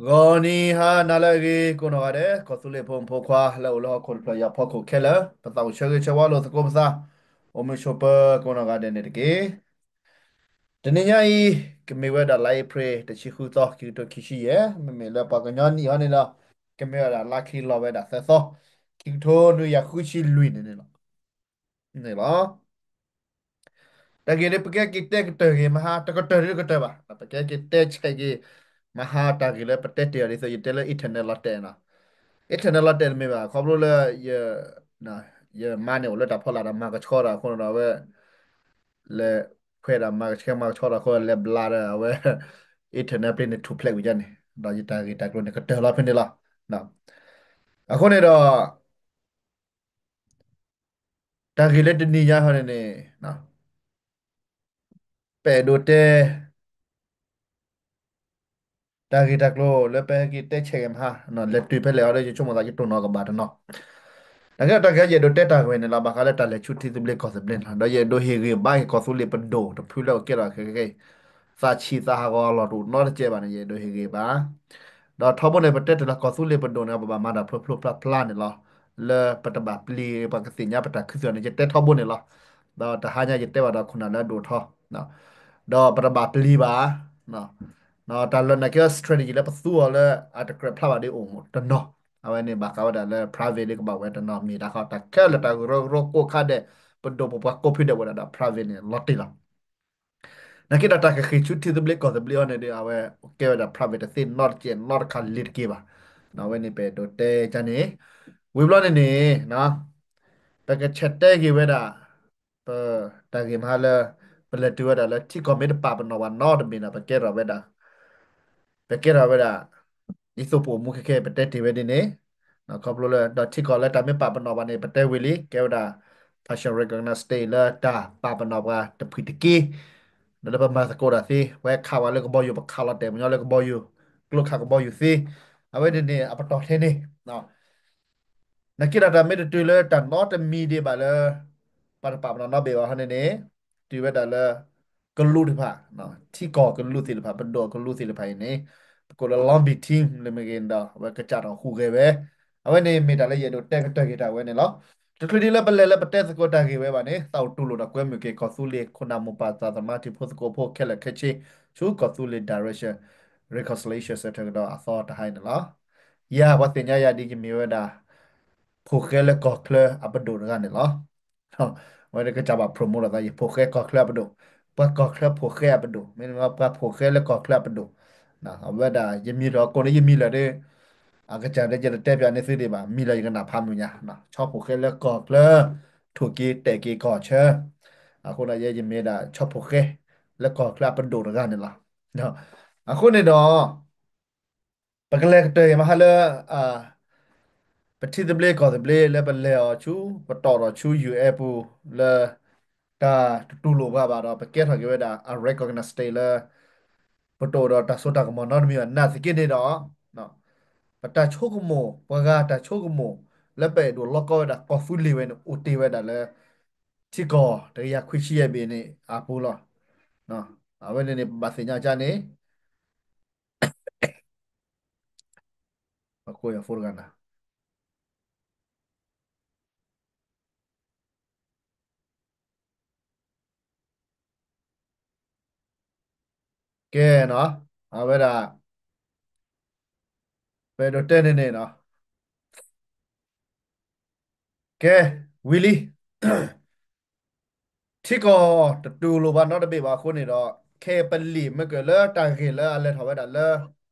ဂီၤနံၤဟါနၤလၢအဂ့ၤ ကိးနီၢ်ဂၤဒဲး ကီၢ်သူလ့ၤဖိမုၣ်ဖိခွါ လၢအိၣ်လၢဟီၣ်ခိၣ်တဖျၢၣ်ညါဖီခိၣ်ခဲလၢာ် ပသးအိၣ်ဆၢဂ့ၤဆၢဝါလိာ်သကိးပသး အိၣ်မုာ်ဆိးပၢၤကိးနီၢ်ဂၤဒဲးန့ၣ်တက့ၢ်. တနံၤညါအံၤ ကမ့ၢ်ဝဲဒၣ်လါအ့ဖြ့ၣ် တဆံဃုသီ ခံကထိခံဆံယဲၢ် မ့မ့ၢ်လၢပှၤကညီနံၣ်အံၤန့ၣ်ဒီး ကမ့ၢ်ဝဲဒၣ်လါခံလီၤဝဲဒၣ်သၢသီ ခံကထိနွံကယၤဃုဆံလွံၢ်န့ၣ်န့ၣ်လီၤ. န့ၣ်လီၤ. တၢ်ဂ့ၢ်န့ၣ် ပကဲက့ၤတဲကတၢၢ်ဂ့ၤမဟါ တကတၢၢ်တကတၢၢ်ဘၣ် ပကဲက့ၤတဲဆဲးက့ၤ မဟါတၢ်ဂ့ၢ်လၢပတဲတ့ၢ်အီၤဒ်သိး ယတဲလၢ internet လီၤတဲာ်နီၤ internet လီၤတဲာ်တမ့ၢ်ဘၣ် ခီဖျိလၢ ယမါန့ၣ်အိၣ်လၢတၢ်ဖီလာ်ဒီးမၤကဆှီဒီးအဃိန့ၣ်ဒီး အဝဲ လဲၤခွဲးဒၣ်မၤကဆှီမၤကဆှီဒီးအဃိ လဲၤဘျါဒီးအဝဲ internet ပျ့ၤန့ၣ်ထူၣ်ဖျဲးကွံာ်န့ၣ် ဒီးယတၢ်ဂ့ၢ်တၢ်ကျိၤန့ၣ် ကတၢၢ်လီၤဖဲန့ၣ်လီၤ. အဃိန့ၣ်ဒီး တၢ်ဂ့ၢ်လၢတနံၤညါဟီန့ၣ်န့ၣ် ပအဲၣ်ဒိးတဲ တၢ်ဂ့ၢ်တၢ်ကျိၤလၢပဟဲက့ၤတဲဆဲးဂ့ၤမဟါ လဲၤတုၤဖဲလဲၣ်အီၤဒီး ယဆိကမိၣ်သးယတိၢ်နီၣ်ကဘၣ်တနီၤ တၢ်ဂ့ၢ်တၢ်ကျိၤယအဲၣ်ဒိးတဲတၢ်ဂ့ၢ်န့ၣ်လီၤ ဘၣ်ဃးလၢတၢ်လဲၤဆူထံသဘျ့ကီၢ်သဘျ့န့ၣ်လီၤ ဒီးယအဲၣ်ဒိးဟ့ၣ်ဂ့ၤဘၣ်က့ၤကီၢ်သူလ့ၤပဒိၣ်တဖုလၢအကဲထီၣ်ခဲကဲ သးဆံးသးဟးဂီၤအလီၢ်တအိၣ်နီတစဲးဘၣ်န့ၣ် ယအဲၣ်ဒိးဟ့ၣ်ဂ့ၤဘၣ် ဒီးထီဘိန့ၣ် ပတဲတ့ၢ်လၢကီၢ်သူလ့ၤပဒိၣ်န့ၣ် ပဘၣ်မၤတၢ်ဖျိဖျိဖျါဖျါန့ၣ်လီၤ. လၢပတဘၣ်ပျံၤ ပှၤကသ့ၣ်ညါပတၢ်ခူသူၣ်န့ၣ် ယတဲထီဘိန့ၣ်လီၤ. ဒီးတဟါညါယတဲဘၣ်ဒီးခိၣ်နၢ်လၢအဒိၣ်ထီ ဒီးပတဘၣ်ပျံၤဘၣ် တၢ်လၢနာ်က့ strategy လၢပသူအီၤလၢအတကြၢးဖျါဘၣ်ဒ်အိၣ်တနီၤ အဝဲန့ၣ်ဘၣ်ဃးဝဲဒၣ်လၢ private လၢကဘၣ်ဝဲတနီၤ မ့ၢ်တၢ်ဃီတၢ်ခဲလၢာ်တၢ်ကရၢကရိကိးခါဒဲး ပဒိၣ်ပပှၤကိးဖုဒဲးဝဲဒၣ်ဒီး private န့ၣ် လီၤတံၢ်လီၤ. နာ်က့ဒီးတၢ်ကဃ့ၢ်ဆူထံသဘျ့ကီၢ်သဘျ့အီၤန့ၣ်ဒီး အဝဲကဲဝဲဒၣ် private တသ့နီတစဲးနီတခါလ့ၤတက့ၢ်ဘၣ်. အဝဲန့ၣ်ပအဲၣ်ဒိးတဲကန့ၣ် ဝံၤဘျီန့ၣ်န့ၣ် ပကဆဲးတဲက့ၤဝဲဒၣ် ပတၢ်ဂ့ၢ်မဟါလၢ ပလဲၤတုၤဝဲဒၣ်လၢထံကီၢ်မ့ၢ်တပာ်ပနီၣ်ပှၤနီတမံၤဒီး ပကဲထီၣ်ဝဲဒၣ် ပကဲထီၣ်ဝဲဒၣ် ဒ်သိးပအိၣ်မူခဲခဲ ပတဲတ့ၢ်ဝဲဒ်န့ၣ် ခီဖျိလၢ ဒီးထံကီၢ်လၢတၢ်မ့ၢ်ပာ်ပနီၣ်ပှၤန့ၣ် ပတဲဝံၤလံ ကဲဝဲဒၣ် partial recognize state လၢတၢ်ပာ်ပနီၣ်ပှၤတဖုၣ်တက့ၢ် ဒီးလၢပမၤသကိးတၢ်သ့ ပှၤဟဲခးဝဲလၢကဘီယူၤ ပခးလီၤတဲာ်ပညီလၢကဘီယူၤ ကျိခးကဘီယူၤသ့ အဝဲန့ၣ်န့ၣ် အပတီၢ်ထဲန့ၣ် နာ်က့ဒီးတၢ်မ့ၢ်တတုၤလၢတၢ်နီတမံၤဒံးဘၣ်လၢ ပှၤတပာ်ပနီၣ်နီတဘ့ၣ်ဘၣ်ဟီန့ၣ်န့ၣ် တုၤဝဲဒၣ်လၢ ကလူးတဖၣ် ထံကီၢ်ကလူးသ့ၣ်တဖၣ် ပဒိၣ်ကလူးသ့ၣ်တဖၣ်အံၤန့ၣ် ပကိးလၢ lobby team လၢမ့ၢ်ဂ့ၤဒီး အဝဲကစးထီၣ်ဟူးဂဲၤဝဲ အဝဲန့ၣ်မ့ၢ်တၢ်လၢယအဲၣ်ဒိးတဲကတၢၢ်က့ၤတၢ်ဝဲန့ၣ်လီၤ. တချုးဒ်လၢပလဲၤလၢပတဲသကိးတၢ်ဂ့ၢ်ဝဲဘၣ်န့ၣ် သးအိၣ်တူၢ်လိာ်ဒီးကွဲမုာ်က့ၤ ကီၢ်သူလ့ၤခိၣ်နၢ်မိၢ်ပၢ်သးသမါတံၤဖိသကိးဖိခဲလၢာ်ခဲဆ့ ဆူကီၢ်သူလ့ၤ direction reconciliation center ကဒီးအသီတဟါအံၤန့ၣ်လီၤ. ယၤပှၤသ့ၣ်ညါယၤဒ်ယမ့ၢ်ဝဲဒၣ် ဖိၣ်ဃဲလၢကီၢ်ချၢအပဒိၣ်တဂၤန့ၣ်လီၤ. အဝဲဒၣ်ကစၢ်ဘၣ် promote ဒီးသးယဖိၣ်ဃဲကီၢ်ချၢအပဒိၣ်, ပှၤကီၢ်ချၢဖိၣ်ဃဲအပဒိၣ်, မ့တမ့ၢ်ပှၤဖိၣ်ဃဲလၢကီၢ်ချၢအပဒိၣ်, အဝဲဒၣ်ယမံၤလၢကိးန့ၣ်ယမံၤလၢာ်ဒီး အကစၢ်ဒၣ်ယတတဲပၠးန့ၢ်သုဒံးဘၣ်, မံၤလၢာ်ယကနၣ်ဖးမုာ်ညါ, ဆီဖိၣ်ဃဲလၢကီၢ်ချၢ, ထိၣ်က့ၤတဲာ်က့ၤကီၢ်ဆၢ, အဃိဒီးယဲယမ့ၢ်ဒၣ် ဆီဖိၣ်ဃဲလၢကီၢ်ချၢအပဒိၣ်တဂၤန့ၣ်လီၤ. အဃိန့ၣ်ဒီး ပကလဲၤကတၢၢ်အံၤမဟါလၢ ပထံသဘျ့ကီၢ်သဘျ့လၢပလဲၤအီၤဆူ ပတီၢ်ထီၣ်ဆူ ယူၢ်အဲၣ်ပူၤ လၢ တၢ်တတူၢ်လိာ်ပှၤဘၣ်ဒီး ပကဲထီၣ်က့ၤဝဲဒၣ် အ recognize state လၢ ပတအိၣ်ဒီးတၢ်စိတၢ်ကမီၤနီတမံၤဘၣ် နာ်သက့န့ၣ်ဒီး ပတၢ်ဆိကမိၣ် ပှၤဂၤတၢ်ဆိကမိၣ် လၢပအဲၣ်ဒိးလီကီဝဲဒၣ်ကီၢ်သူလ့ၤဝဲန့ၣ် အိၣ်တ့ၢ်ဝဲဒၣ်လၢ ထံကီၢ်တကယၤခွံဆံယဲၢ်ဘ့ၣ်န့ၣ်အပူၤလီၤ. အဝဲန့ၣ်န့ၣ် ပဘၣ်သ့ၣ်ညါကန့ၣ် ပကိးယၤဖိတဂၤနၤ ကဲနီၤ, အဝဲဒၣ် ပအဲၣ်ဒိးတဲန့ၣ်န့ၣ်နီၤ, ကဲ, ဝံၤလံ ထံကီၢ်တတူၢ်လိာ်ဘၣ်နီတဘ့ၣ်ဘၣ်အဃိန့ၣ်ဒီး ခဲအံၤပလံာ်မ့ၢ်ကၢၢ်လၢတၢ်ဂ့ၢ်လၢအလဲၤထီၣ်ဝဲဒၣ်လၢ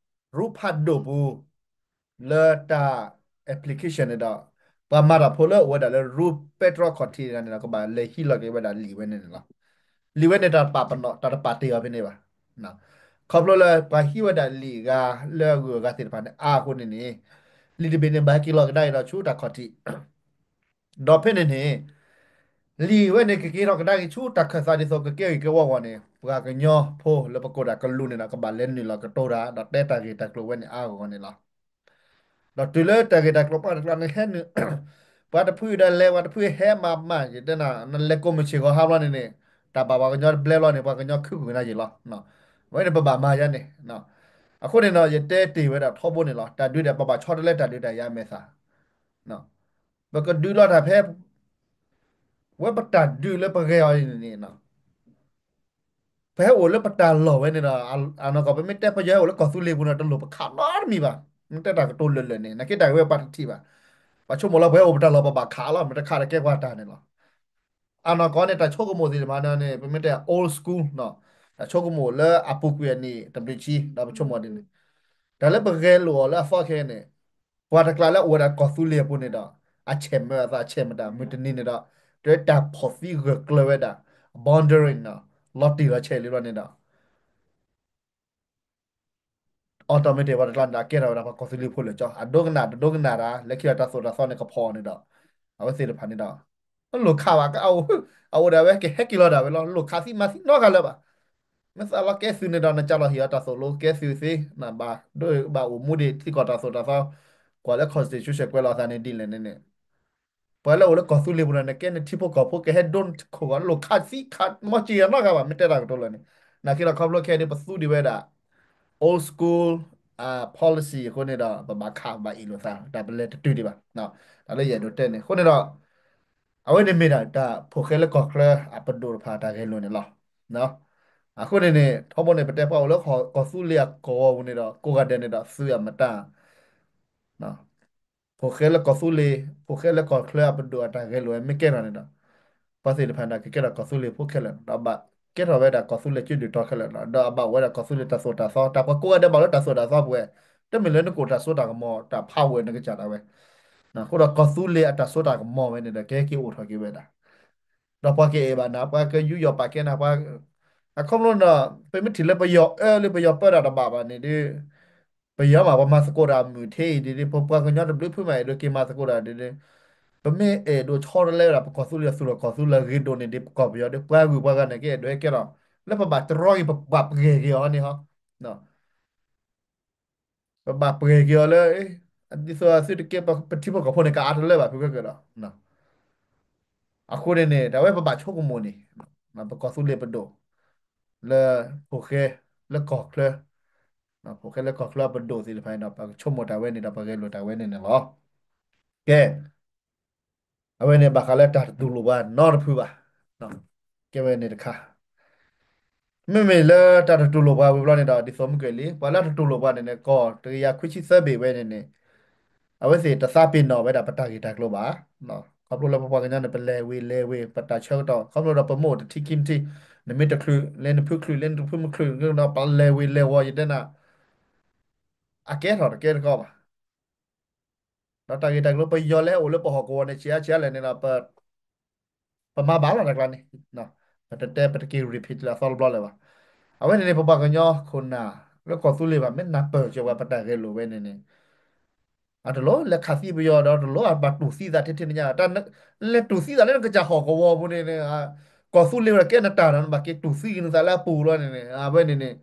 ရူဖးဒိၣ်ပူၤ လၢတၢ် application န့ၣ်ဒီး ပှၤမၤတၢ်ဖိလၢအိၣ်ဝဲဒၣ်လၢ ရူဖးဒိၣ် ခီၣ်ထံးတဂၤန့ၣ်ဒီး ကဘၣ်လဲၤဟံးလီၤက့ၤဝဲဒၣ်လံာ်ဝဲန့ၣ်န့ၣ်လီၤ. လံာ်ဝဲန့ၣ်တၢ်တပာ်ပနီၣ် တၢ်တပာ်တ့ၢ်အီၤဖဲန့ၣ်ဘၣ်. ခီဖျိလၢပှၤဟံးဝဲဒၣ်လံာ်ဂၤလၢအဂုၤအဂၤသ့ၣ်တဖၣ်န့ၣ် အါအဃိန့ၣ်န့ၣ် လံာ်တဘ့ၣ်န့ၣ် ဘၣ်ဟဲက့ၤလီၤကဒါက့ၤဒီးဆူတၢ်ခီၣ်ထံး ဒီးဖဲန့ၣ်န့ၣ် လံာ်ဝဲန့ၣ် ကက့ၤထီၣ်ကဒါက့ၤဆူတၢ်ခၢၣ်သးဒ်သိး ကကဲဂ့ၤကဲဝီအဂီၢ်န့ၣ် ပှၤကညီဖိလၢပကိးဒၣ်ကလူးန့ၣ်ဒီး ကဘၣ်လဲၤနုာ်လီၤကတိၤတၢ် ဒီးတဲတၢ်ဂ့ၢ်တၢ်ကျိၤဝဲန့ၣ်အါဂီၢ်န့ၣ်လီၤ. ဒီးတုၤလၢတၢ်ဂ့ၢ်တၢ်ကျိၤပှၤတကျါန့ၣ်ဟဲနုာ် ပှၤတဖုဒီးလဲၤ ပှၤတဖုဟဲမၤမၤ ယတဲနၤ နလဲၤကိးမုၢ်ဆ့ၣ်ဂီၤဟါဘျီန့ၣ်န့ၣ် တၢ်ဘၣ်ပှၤကညီတဘျဲဘျီန့ၣ် ပှၤကညီခုၣ်ကွံာ်နၤယံာ်လီၤ. အဝဲန့ၣ်ပဘၣ်မၤယါန့ၣ် အဃိန့ၣ်ဒီး ယတဲတ့ၢ်ဝဲဒၣ်ထီဘိန့ၣ်လီၤ. တၢ်ဒုးဒီး ပဘၣ်ဆီတလဲတၢ်ဒုးတၢ်ယၤမဲာ်သၣ်, ပကဒုးလီၤတၢ်ဖဲ ဝဲပတၢ်ဒုးလၢပဂဲၤအီၤန့ၣ်န့ၣ် ပဟဲအိၣ်လၢပတၢ်လီၢ်ဝဲန့ၣ်ဒီး အနီၢ်ကီၢ် ပမ့ၢ်တဲပယီၤဟဲအိၣ်လၢကီၢ်သူလ့ၤပူၤန့ၣ် တလိၣ်ပခးနီတမံၤဘၣ်. မ့ၢ်တဲတၢ်ကတိၤလၢာ်လၢာ်န့ၣ် နာ်က့တၢ်ဂ့ၢ်ဝဲပှၤတထံၣ်ဘၣ်. ပှၤဆိကမိၣ်လၢပှၤဟဲအိၣ်ပတၢ်လီၢ် ပဘၣ်ခးလီၤ မ့ၢ်တခးဒီးကဲပှၤတၢ်န့ၣ်လီၤ. အနီၢ်ကီၢ်န့ၣ် တၢ်ဆိကမိၣ်သ့ၣ်တဖၣ်န့ၣ် ပမ့ၢ်တဲ old school နီၤ, တၢ်ဆိကမိၣ်လၢအပူၤကွံာ်အနံၣ်တဘျုးဆံ ဒီးပဆိကမိၣ်ဒ်န့ၣ် တၢ်လၢပဂဲၤလိာ်အီၤလၢအသီခဲအံၤန့ၣ် ပှၤတကျါလၢအအိၣ်ဝဲဒၣ်ကီၢ်သူလ့ၤအပူၤန့ၣ်ဒီး အဆဲးမၢအသး အဆဲးမတၤ မုၢ်တနံၤန့ၣ်ဒီး တၢ်ဖီၣ်သံဂၢၢ်ကျၢၤဝဲဒၣ် boundary နီၤ, လီၤတံၢ်လီၤဆဲးလံဘျီန့ၣ်ဒီး automatic ပှၤတကျါန့ၣ်ဒီး အကဲထီၣ်ဝဲဒၣ်ပှၤကီၢ်သူလ့ၤဖိလၢာ်ကၠီ အဒိကနၣ်တဒိကနၣ်တၢ် လၢခံဒီးတၢ်သိၣ်တၢ်သီန့ၣ်ကဖီၣ်န့ၣ်ဒီး အဝဲသ့ၣ်တဖၣ်န့ၣ်ဒီး လိၣ်ခးဘၣ် အအိၣ်ဒၣ်ဝဲကဟဲက့ၤလီၤဒၣ်ဝဲလီၤ လိၣ်ခးသံမၤသံနီတဂၤလၢၤဘၣ်. မ့ၢ်သးလီၤကဲသုးန့ၣ်ဒီး နကးလီၤဟ့ၣ်အီၤတၢ်သိၣ်လိ ကဲသုးသ့ နဘၣ်ဒိဘၣ်အိၣ်မူဒံး ထံကီၢ်တၢ်သိၣ်တၢ်သီ ကွၢ်လၢ constitution ကွဲးလီၤအသးန့ၣ်ဒ်လဲၣ်န့ၣ်န့ၣ် ပှၤလၢအိၣ်လၢကီၢ်သူလ့ၤပူၤန့ၣ် နကဲနထံဖိကီၢ်ဖိကဟဲဒိနခိၣ်ဂီၤ လိၣ်ခးသံခးမီၤစ့ၢ်ကီးနီတဂၤဘၣ် မ့ၢ်တဲတၢ်ကတိၤလၢာ်န့ၣ် နာ်က့ဒီးခီဖျိခဲအံၤန့ၣ် ပသူဒံးဝဲဒၣ် old school policy အဃိန့ၣ်ဒီး ပဘၣ်ခးဘၣ်အ့ၣ်လိာ်သး တၢ်ပလဲၤတတုၤဒံးဘၣ် တၢ်လၢယအဲၣ်ဒိးတဲန့ၣ် အဃိန့ၣ်ဒီး အဝဲန့ၣ်မ့ၢ်ဒၣ်တၢ်ဖိၣ်ဃဲလၢကီၢ်ချၢအပဒိၣ်တဖၣ်တၢ်ဂဲၤလိာ်န့ၣ်လီၤ. အဃိန့ၣ်န့ၣ် ထီဘိန့ၣ် ပတဲပှၤအိၣ်လၢကီၢ်သူလ့ၤအကဝီၤပူၤန့ၣ်ဒီး ကိးဂၤဒဲးန့ၣ်ဒီး သုးအမတၤ ဖိၣ်ဃဲလၢကီၢ်သူလ့ၤ ဖိၣ်ဃဲလၢကီၢ်ချၢအပဒိၣ်အတၢ်ဂဲၤလိာ်ဝဲမ့ၢ်ကဲထီၣ်န့ၣ်ဒီး ပှၤသ့ၣ်တဖၣ်န့ၣ် ကကဲထီၣ်ကီၢ်သူလ့ၤဖိခဲလၢာ် ဒီးဘၣ်ကဲထီၣ်ဝဲဒၣ်ကီၢ်သူလ့ၤကၠူဒုၣ်တီခဲလၢာ် ဒီးအဘၣ်အိၣ်ဝဲဒၣ်ကီၢ်သူလ့ၤတၢ်သိၣ်တၢ်သီ တၢ်ပှၤကိးဂၤဒဲးဘၣ်လၢတၢ်သိၣ်တၢ်သီပူၤဝဲ တမ့ၢ်လၢနကအိၣ်တၢ်စိတၢ်ကမီၤ တၢ်ဖးဝဲနကစၢ်ဒၣ်ဝဲ အဃိဒီးကီၢ်သူလ့ၤအတၢ်စိတၢ်ကမီၤဝဲန့ၣ်ဒီး ကဟဲက့ၤအိၣ်ထီၣ်က့ၤဝဲဒၣ် ဒီးပှၤကအဲၣ်ဘၣ်နၤ ပှၤကယူးယီၣ်ပာ်ကဲနၤ ပှၤ အခီဖျိဒီး ပမ့ၢ်ထံၣ်လၢပယီၤအၢလၢပယီၤပၢတၢ်တဘၣ်ဘၣ်န့ၣ်ဒီး ပယီၤမး ပှၤမၤသကိးတၢ်မုၢ်ထဲအံၤဒ်ဒ် ပပှၤကညီတဘျုးဖုမးအဲၣ်ဒိးက့ၤမၤသကိးတၢ်ဒ်ဒ် ပမ့ၢ်အဲၣ်ဒိးဆီတလဲဝဲဒၣ် ပကီၢ်သူလ့ၤသူၣ်လီၤကီၢ်သူလ့ၤဂ့ၤဒိၣ်န့ၣ်ဒ် ပကီၢ်ပယီၤဒီး ပှၤဂုၤပှၤဂၤန့ၣ် ကအဲၣ်ဒိးဟဲကဲထီၣ် လၢပဘၣ်တြီက့ၤ ပဘၣ်ပှဲၤက့ၤအီၤန့ၣ်ဟီ ပဘၣ်ပှဲၤက့ၤအီၤလၢ ဒ်သိးသုတကဲ ပထံဖိကီၢ်ဖိန့ၣ် ကအါတလၢဘၣ်ဖုကကဒီး အဃိန့ၣ်န့ၣ် တၢ်ဝဲပဘၣ်ဆိကမိၣ်န့ၣ် ပကီၢ်သူလ့ၤပဒိၣ် လၢဖိၣ်ဃဲ လၢကီၢ်ချၢ ဖိၣ်ဃဲလၢကီၢ်ချၢအပဒိၣ်သ့ၣ်တဖၣ်န့ၣ်ဒီး ပကဆိကမိၣ်တၢ်ဝဲန့ၣ်ဒီး ပဂဲၤလိာ်တၢ်ဝဲန့ၣ်န့ၣ်လီၤ. ကဲ အဝဲန့ၣ်ဘၣ်ဃးလၢတၢ်တတူၢ်လိာ်ပှၤနီတဖုဘၣ်. ကဲဝဲန့ၣ်တခါ မ့မ့ၢ်လၢတၢ်တတူၢ်လိာ်ပှၤဝံၤဘျီန့ၣ်ဒီး ဒ်သိးမုၢ်ကလံၤ ပှၤလၢတတူၢ်လိာ်ပှၤန့ၣ်န့ၣ် ကီၢ်တကယၤခွံဆံသၢဘ့ၣ်ဝဲန့ၣ်န့ၣ် အဝဲသ့ၣ်တသးပ့ၤနီၣ်ဝဲဒၣ်ပတၢ်ဂ့ၢ်တၢ်ကျိၤဘၣ်. ခီဖျိလၢပပှၤကညီန့ၣ် ပလဲၤဝံၤလဲၤဝံၤ ပတၢ်ဆၢကတီၢ် ခီဖျိဒီးပမိၢ်အိၣ်တထံခံထံ နမ့ၢ်တချုး လၢနဖုချုး လၢနဖုမုၢ်ချုး ဒီးပလဲၤဝံၤလဲၤဝီၤ ယတဲနၤ အကဲထီၣ်တကဲတကီဘၣ်. ဒီးတၢ်ဂ့ၢ်တၢ်ကျိၤ ပယီၤလၢဟဲအိၣ်လၢပဟီၣ်ကဝီၤန့ၣ် ဆံးအါဆံးအါလဲၣ်န့ၣ်ဒီး ပမၤဘၣ်လီၤတၢ်ကျါန့ၣ် ပတတဲပတက့ၤ repeat လၢအသီတဘျီလၢၤဘၣ်. အဝဲန့ၣ်န့ၣ် ပပှၤကညီခိၣ်နၢ် လၢကီၢ်သူလ့ၤဘၣ် မ့ၢ်နၢ်ပၢၢ်စၢၤဝဲပတၢ်ဂဲၤလိာ်ဝဲန့ၣ်န့ၣ် အတလိၣ်လဲၤခးသံပယီၤဒီး တလိၣ်အဘၣ်တူၢ်သံသးထဲထဲန့ၣ်ညါ တၢ်လဲၤတူၢ်သံသးလၢနကစၢ်ဟီၣ်ကဝီၤပူၤန့ၣ် ကီၢ်သူလ့ၤဝဲဒၣ်ကဲနတၢ်ဒီး နဘၣ်က့ၤတူၢ်သံက့ၤနသးလၢအပူၤလီၤန့ၣ်န့ၣ် အဝဲန့ၣ်န့ၣ်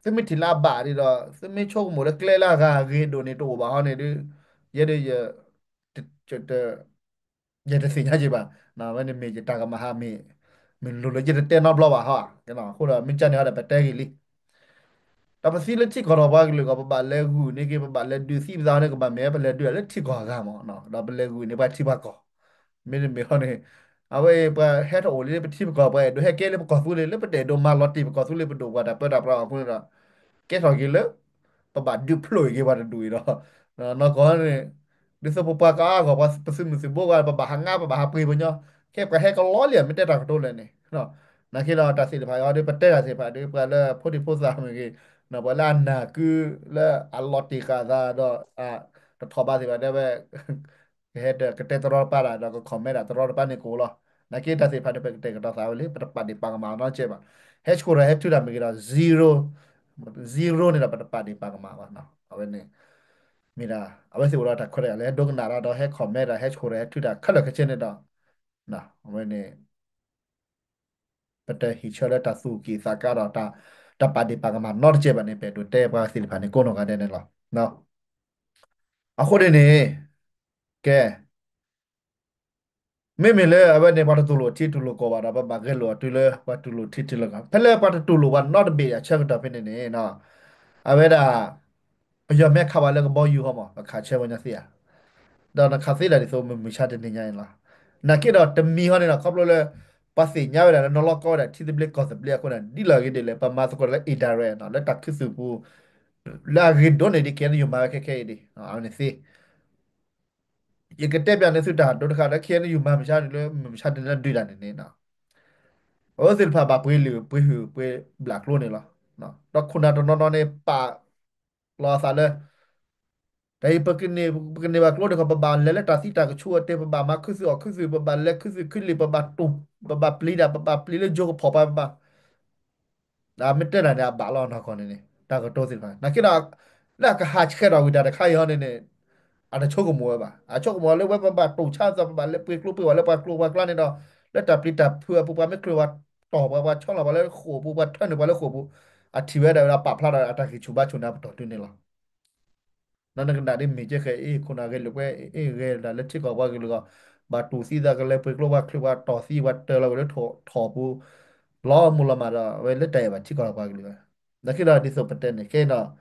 သုမ့ၢ်ထံၣ်လၢအဘၣ်ဒ်ဒီး သုမ့ၢ်ဆိကမိၣ်လၢကျဲလၢအဂၤအဂ့ၤဒိၣ်န့ၣ် တအိၣ်ဘၣ်ဟီန့ၣ်ဒီး ယဲဒၣ်ယ ယတသ့ၣ်ညါက့ၤဘၣ်. အဝဲန့ၣ်မ့ၢ်ယတၢ်ကမၣ်ဟးမ့ၢ် မ့ၢ်လိၤလၢယတတဲနီတဘျီဘၣ်ဟီ. အဃိဒီးမ့ၢ်ကန့ၣ်ဟီဒီး ပတဲဂ့ၤလံ ဒီးပသံလၢထံကီၢ်ဒီးပှၤကလုာ်ကီၢ် ပဘၣ်လဲၤဂုာ်န့ၢ်က့ၤ ပဘၣ်လဲၤဒုးသံပသးန့ၣ် ကဘၣ်မ့ၢ်ဝဲပလဲၤဒုးလၢထံကီၢ်အဂၤမး ဒီးပလဲၤဂုာ်န့ၢ်ပှၤထံပှၤကီၢ် မ့တမ့ၢ်ဟီန့ၣ် အဝဲပှၤဟဲထီၣ်အိၣ်လံလၢပထံပကီၢ် ပှၤအဲၣ်ဒိးဟဲကဲလၢပကီၢ်သူလ့ၤ လၢပတအဲၣ်ဒိးမၤလီၤတံၢ်ပကီၢ်သူလ့ၤပဒိၣ်ပှၤတၢ်ပၢတၢ်ပြးအဃိန့ၣ်ဒီး ကဲထီၣ်က့ၤလၢ ပဘၣ်ဒုးဖျိးက့ၤပှၤတဒူၣ်အံၤဒီး နီၢ်ကီၢ်န့ၣ် ဒ်သိးပပှၤကအါဂီၢ် ပှၤပသုးမုၢ်သုးဘိဂၤ ပဘၣ်ဟးငါ ပဘၣ်ဟးပှ့ၤပညီ ခဲပှၤဟဲကလီလံ မ့ၢ်တဲတၢ်ကတိၤလဲၣ်န့ၣ် နာ်က့ဒီးတၢ်သ့ၣ်တဖၣ်အံၤဒီး ပတဲတၢ်သ့ၣ်တဖၣ်ဒီး ပှၤလၢဖိဒံဖိသၣ်မ့ၢ်ဂ့ၤ ပှၤလၢအနၢ်ကုလၢအလီၤတံၢ်ဃာ်သးဒီး တထီၣ်ဘးသ့ၣ်တဖၣ်ဒီးဝဲ ကဟဲကတဲတရီတပါတၢ်ဒီးက comment တၢ်တရီတပါန့ၣ်ကအိၣ်လီၤ. နာ်က့တၢ်သ့ၣ်တဖၣ်န့ၣ် ပကတဲာ်ကတီၤသးဝဲလံ ပတပာ်ဒ့ၣ်ပာ်ကမၣ်နီတစဲးဘၣ်. ဟဲဆိၣ်ထီၣ်ဟဲထုတၢ်မ့ၢ်ဂ့ၤဒီး zero zero န့ၣ်ဒီး ပတပာ်ဒ့ၣ်ပာ်ကမၣ်ဘၣ်. အဝဲန့ၣ် မ့ၢ်ဒၣ် အဝဲသ့ၣ်အိၣ်ဒီးတၢ်ခွဲးတၢ်ယာ်လၢဟဲဒိကနၣ်တၢ်ဒီး ဟဲ comment တၢ် ဟဲဆိၣ်ထီၣ်ဟဲထုတၢ်ခဲလၢာ်ခဲဆ့န့ၣ်ဒီး အဝဲန့ၣ် ပတဟံးဆၢလၢတၢ်သူၣ်က့ၣ်သးကါဒီး တၢ်ပာ်ဒ့ၣ်ပာ်ကမၣ်နီတစဲးဘၣ်န့ၣ် ပအဲၣ်ဒိးတဲပှၤသ့ၣ်တဖၣ်န့ၣ် ကိးနီၢ်ဂၤဒဲးန့ၣ်လီၤ. အဃိန့ၣ်န့ၣ် ကဲ မ့မ့ၢ်လၢအဝဲန့ၣ် ပှၤတတူၢ်လိာ်ထံတူၢ်လိာ်ကီၢ်ဘၣ်ဒီး ပဘၣ်ဂဲၤလိာ်အီၤတုၤလၢ ပှၤတူၢ်လိာ်ထံတူၢ်လိာ်ကီၢ် ဖဲလၢပှၤတတူၢ်လိာ်ပှၤနီတဘ့ၣ်အဆၢကတီၢ်ဖဲန့ၣ်န့ၣ် အဝဲဒၣ် ပယီၤမ့ၢ်ခးပှၤလၢကဘီယူၤဟီမး ပခးဆၢဝဲညီသ့ဧါ. ဒီးနခးသ့ဒၣ်ဒ်သိးမုၢ်မဆါတနံၤညါအံၤလီၤ. နာ်က့ဒီးတမံၤဟီန့ၣ်ဒီး ခီဖျိလၢ ပှၤသ့ၣ်ညါဝဲဒၣ်လၢနီၢ်လီၢ်ကီဝဲဒၣ်ထံသဘျ့ကီၢ်သဘျ့အဃိန့ၣ် ဒ်လဲၣ်ဂ့ၤဒ်လဲၣ် ပမၤသကိးတၢ်လၢ indirect နီၤ လၢတၢ်ခူသူၣ်ပူၤ လၢအဂ့ၤဒိၣ်န့ၢ်ဒံး KNU မၤဝဲခဲခဲအံၤဒံး အဝဲန့ၣ်သ့ ယကတဲပျးန့ၢ်သုတၢ်ဒိတခါ လၢ KNU မၤမဆါန့ၣ်လၢမုၢ်မဆါတနံၤလၢဒုးတၢ်န့ၣ်န့ၣ် အဝဲသ့ၣ်တဖၣ်ဘၣ်ပှ့ၤလုာ်ပှ့ၤဟုၣ်ပှ့ၤဘျၣ်ကျိန့ၣ်လီၤ. ဒီးခိၣ်နၢ်တနီၤနီၤန့ၣ် ပာ်လီၤအသးလၢ တၢ်အံၤ ပကန့ၢ်ဘၣ်ကျိန့ၣ်ခီ ပဘၣ်လဲၤလၢတၢ်သံတၢ်ကဆူအတဲာ် ပဘၣ်မၤခူသူၣ်အီၣ်ခူသူၣ် ပဘၣ်လဲၤခူသူၣ်ခူလံာ် ပဘၣ်တူၢ် ပဘၣ်ပျံၤတၢ် ပဘၣ်ပျံၤလၢယိၤကဖီၣ်ပှၤ ပဘၣ် မ့ၢ်တဲတၢ်န့ၣ် အဘၣ်လီၤနီၢ်ကီၢ်န့ၣ်န့ၣ် တၢ်ကတိၤသ့ၣ်တဖၣ် နာ်က့ဒီး လၢအကဟးဆှဲးထီၣ်ဝံၤတၢ်တခါအံၤဟီန့ၣ်န့ၣ် အတဆိကမိၣ်ဝဲဘၣ်. အဆိကမိၣ်လၢဝဲပဘၣ်တူၢ်ဆါသး ပဘၣ်လဲၤပှ့ၤကျိပှ့ၤဝဲလၢပှၤကျိပှၤကျါန့ၣ်ဒီး လၢတၢ်ပျံၤတၢ်ဖုးအပူၤ ပှၤမ့ၢ်ချုးပှၤတီၢ်ပှၤ ပှၤဆီလီၤပှၤလၢဃိာ်ပူၤ ပှၤထၢနုာ်ပှၤလၢဃိာ်ပူၤ အထံၣ်ဝဲဒၣ်ဝဲဒၣ်ပာ်ဖျါထီၣ်အတၢ်ဂံၢ်ဆူၣ်ဘါဆူၣ်န့ၣ် အပတီၢ်တုၤန့ၣ်လီၤ. ဒီးနကနၣ်ဒ်မ့ၢ်ကဲဃဲၤအ့ၣ် ခိၣ်နၢ်ဂဲၤလိာ်ကွဲ အ့ၣ်ဂဲၤဒၣ်လၢထံကီၢ်ပှၤကလုာ်ဂီၢ် ဘၣ်တူၢ်သံသး ကလဲၤပှ့ၤကျိပှၤချုးပှၤတီၢ်သံပှၤတၢ်လီၤဝဲလၢထိၣ်ထီၣ်ပူၤ လီၤမူလီၤမၢ်ဒီး အဝဲလၢတၢ်အဲၣ်ဘၣ်ထံကီၢ်ပှၤကလုာ်ဘၣ်. နာ်က့ဒီးဒ်သိးပတဲန့ၣ် ခဲအံၤဒီး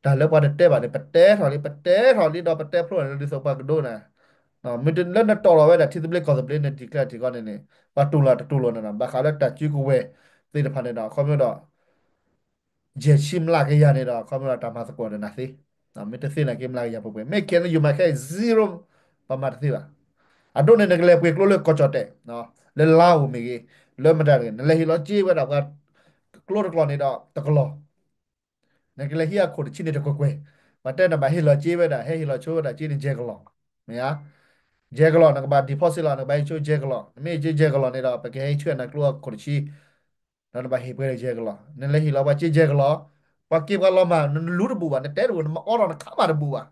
တၢ်လၢပှၤတတဲဘၣ်န့ၣ် ပတဲထီၣ်လံ ပတဲထီၣ်လံဒီးပတဲဖျိလံ ဒ်သိးပှၤကဒိနၤ မ့ၢ်လၢနတီၢ်လီၤဝဲဒၣ်ထံသဘျ့ကီၢ်သဘျ့န့ၣ် declareထံကီၢ်န့ၣ်န့ၣ် ပှၤတူၢ်လီၤတတူၢ်လိာ်န့ၣ်ဒီး ဘၣ်ဃးလၢတၢ်စုကဝဲၤသ့ၣ်တဖၣ်န့ၣ်ဒီး ခီဖျိဒီး ယဲၢ်ဆံမျးကယၤန့ၣ်ဒီး ခီဖျိဒီးတၢ်မၤသကိးဒီးနၤသ့, မ့ၢ်တသ့နာ်က့မျးကယၤပှဲၤပှဲၤ မ့ၢ်ခဲန့ၣ် ယမၤခဲအံၤ zero ပမၤတသ့ဘၣ်. အဒိန့ၣ် နကလဲၤပှ့ၤကျိလၢကီၢ်ကၠီၣ်တဲၣ်, လၢလါအိၣ်မ့ၢ်ဂ့ၤ, လၢမတၤတဂ့ၤ နလဲၤဟ့ၣ်လီၤစ့ဝဲဒၣ်ပှၤ ကျိတကျိၤန့ၣ်ဒီးတကလီၤ နကလဲၤဟံးအခိၣ်တဆံန့ၣ်တကွဲၢ်ကွဲၢ်, ပှၤတဲနဘၣ်ဟ့ၣ်လီၤစ့ဝဲဒၣ် ဟဲဟ့ၣ်လီၤဆိဝဲဒၣ်စ့န့ၣ် ယဲၢ်ကလီၤ, မ့ၢ်ဧါ, ယဲၢ်ကလီၤ နကဘၣ် deposit လီၤ နကဘၣ်ဟ့ၣ်ဆိယဲၢ်ကလီၤ, နမ့ၢ်ဟ့ၣ်စ့ယဲၢ်ကလီၤန့ၣ်ဒီး ပကဟဲဟ့ၣ်ဆူနၤကျိအခိၣ်တဆံ, ဒီးနဘၣ်ဟ့ၣ်ပှဲၤဒီးယဲၢ်ကလီၤ, နလဲၤဟ့ၣ်လီၤပှၤစ့ယဲၢ်ကလီၤ, ပှၤက့ၤပှၤလီၤမၢ် နလူတဘူးဘၣ် နတဲတဘူး နမၤအီထီၣ်နခါမးတဘူးဘၣ်.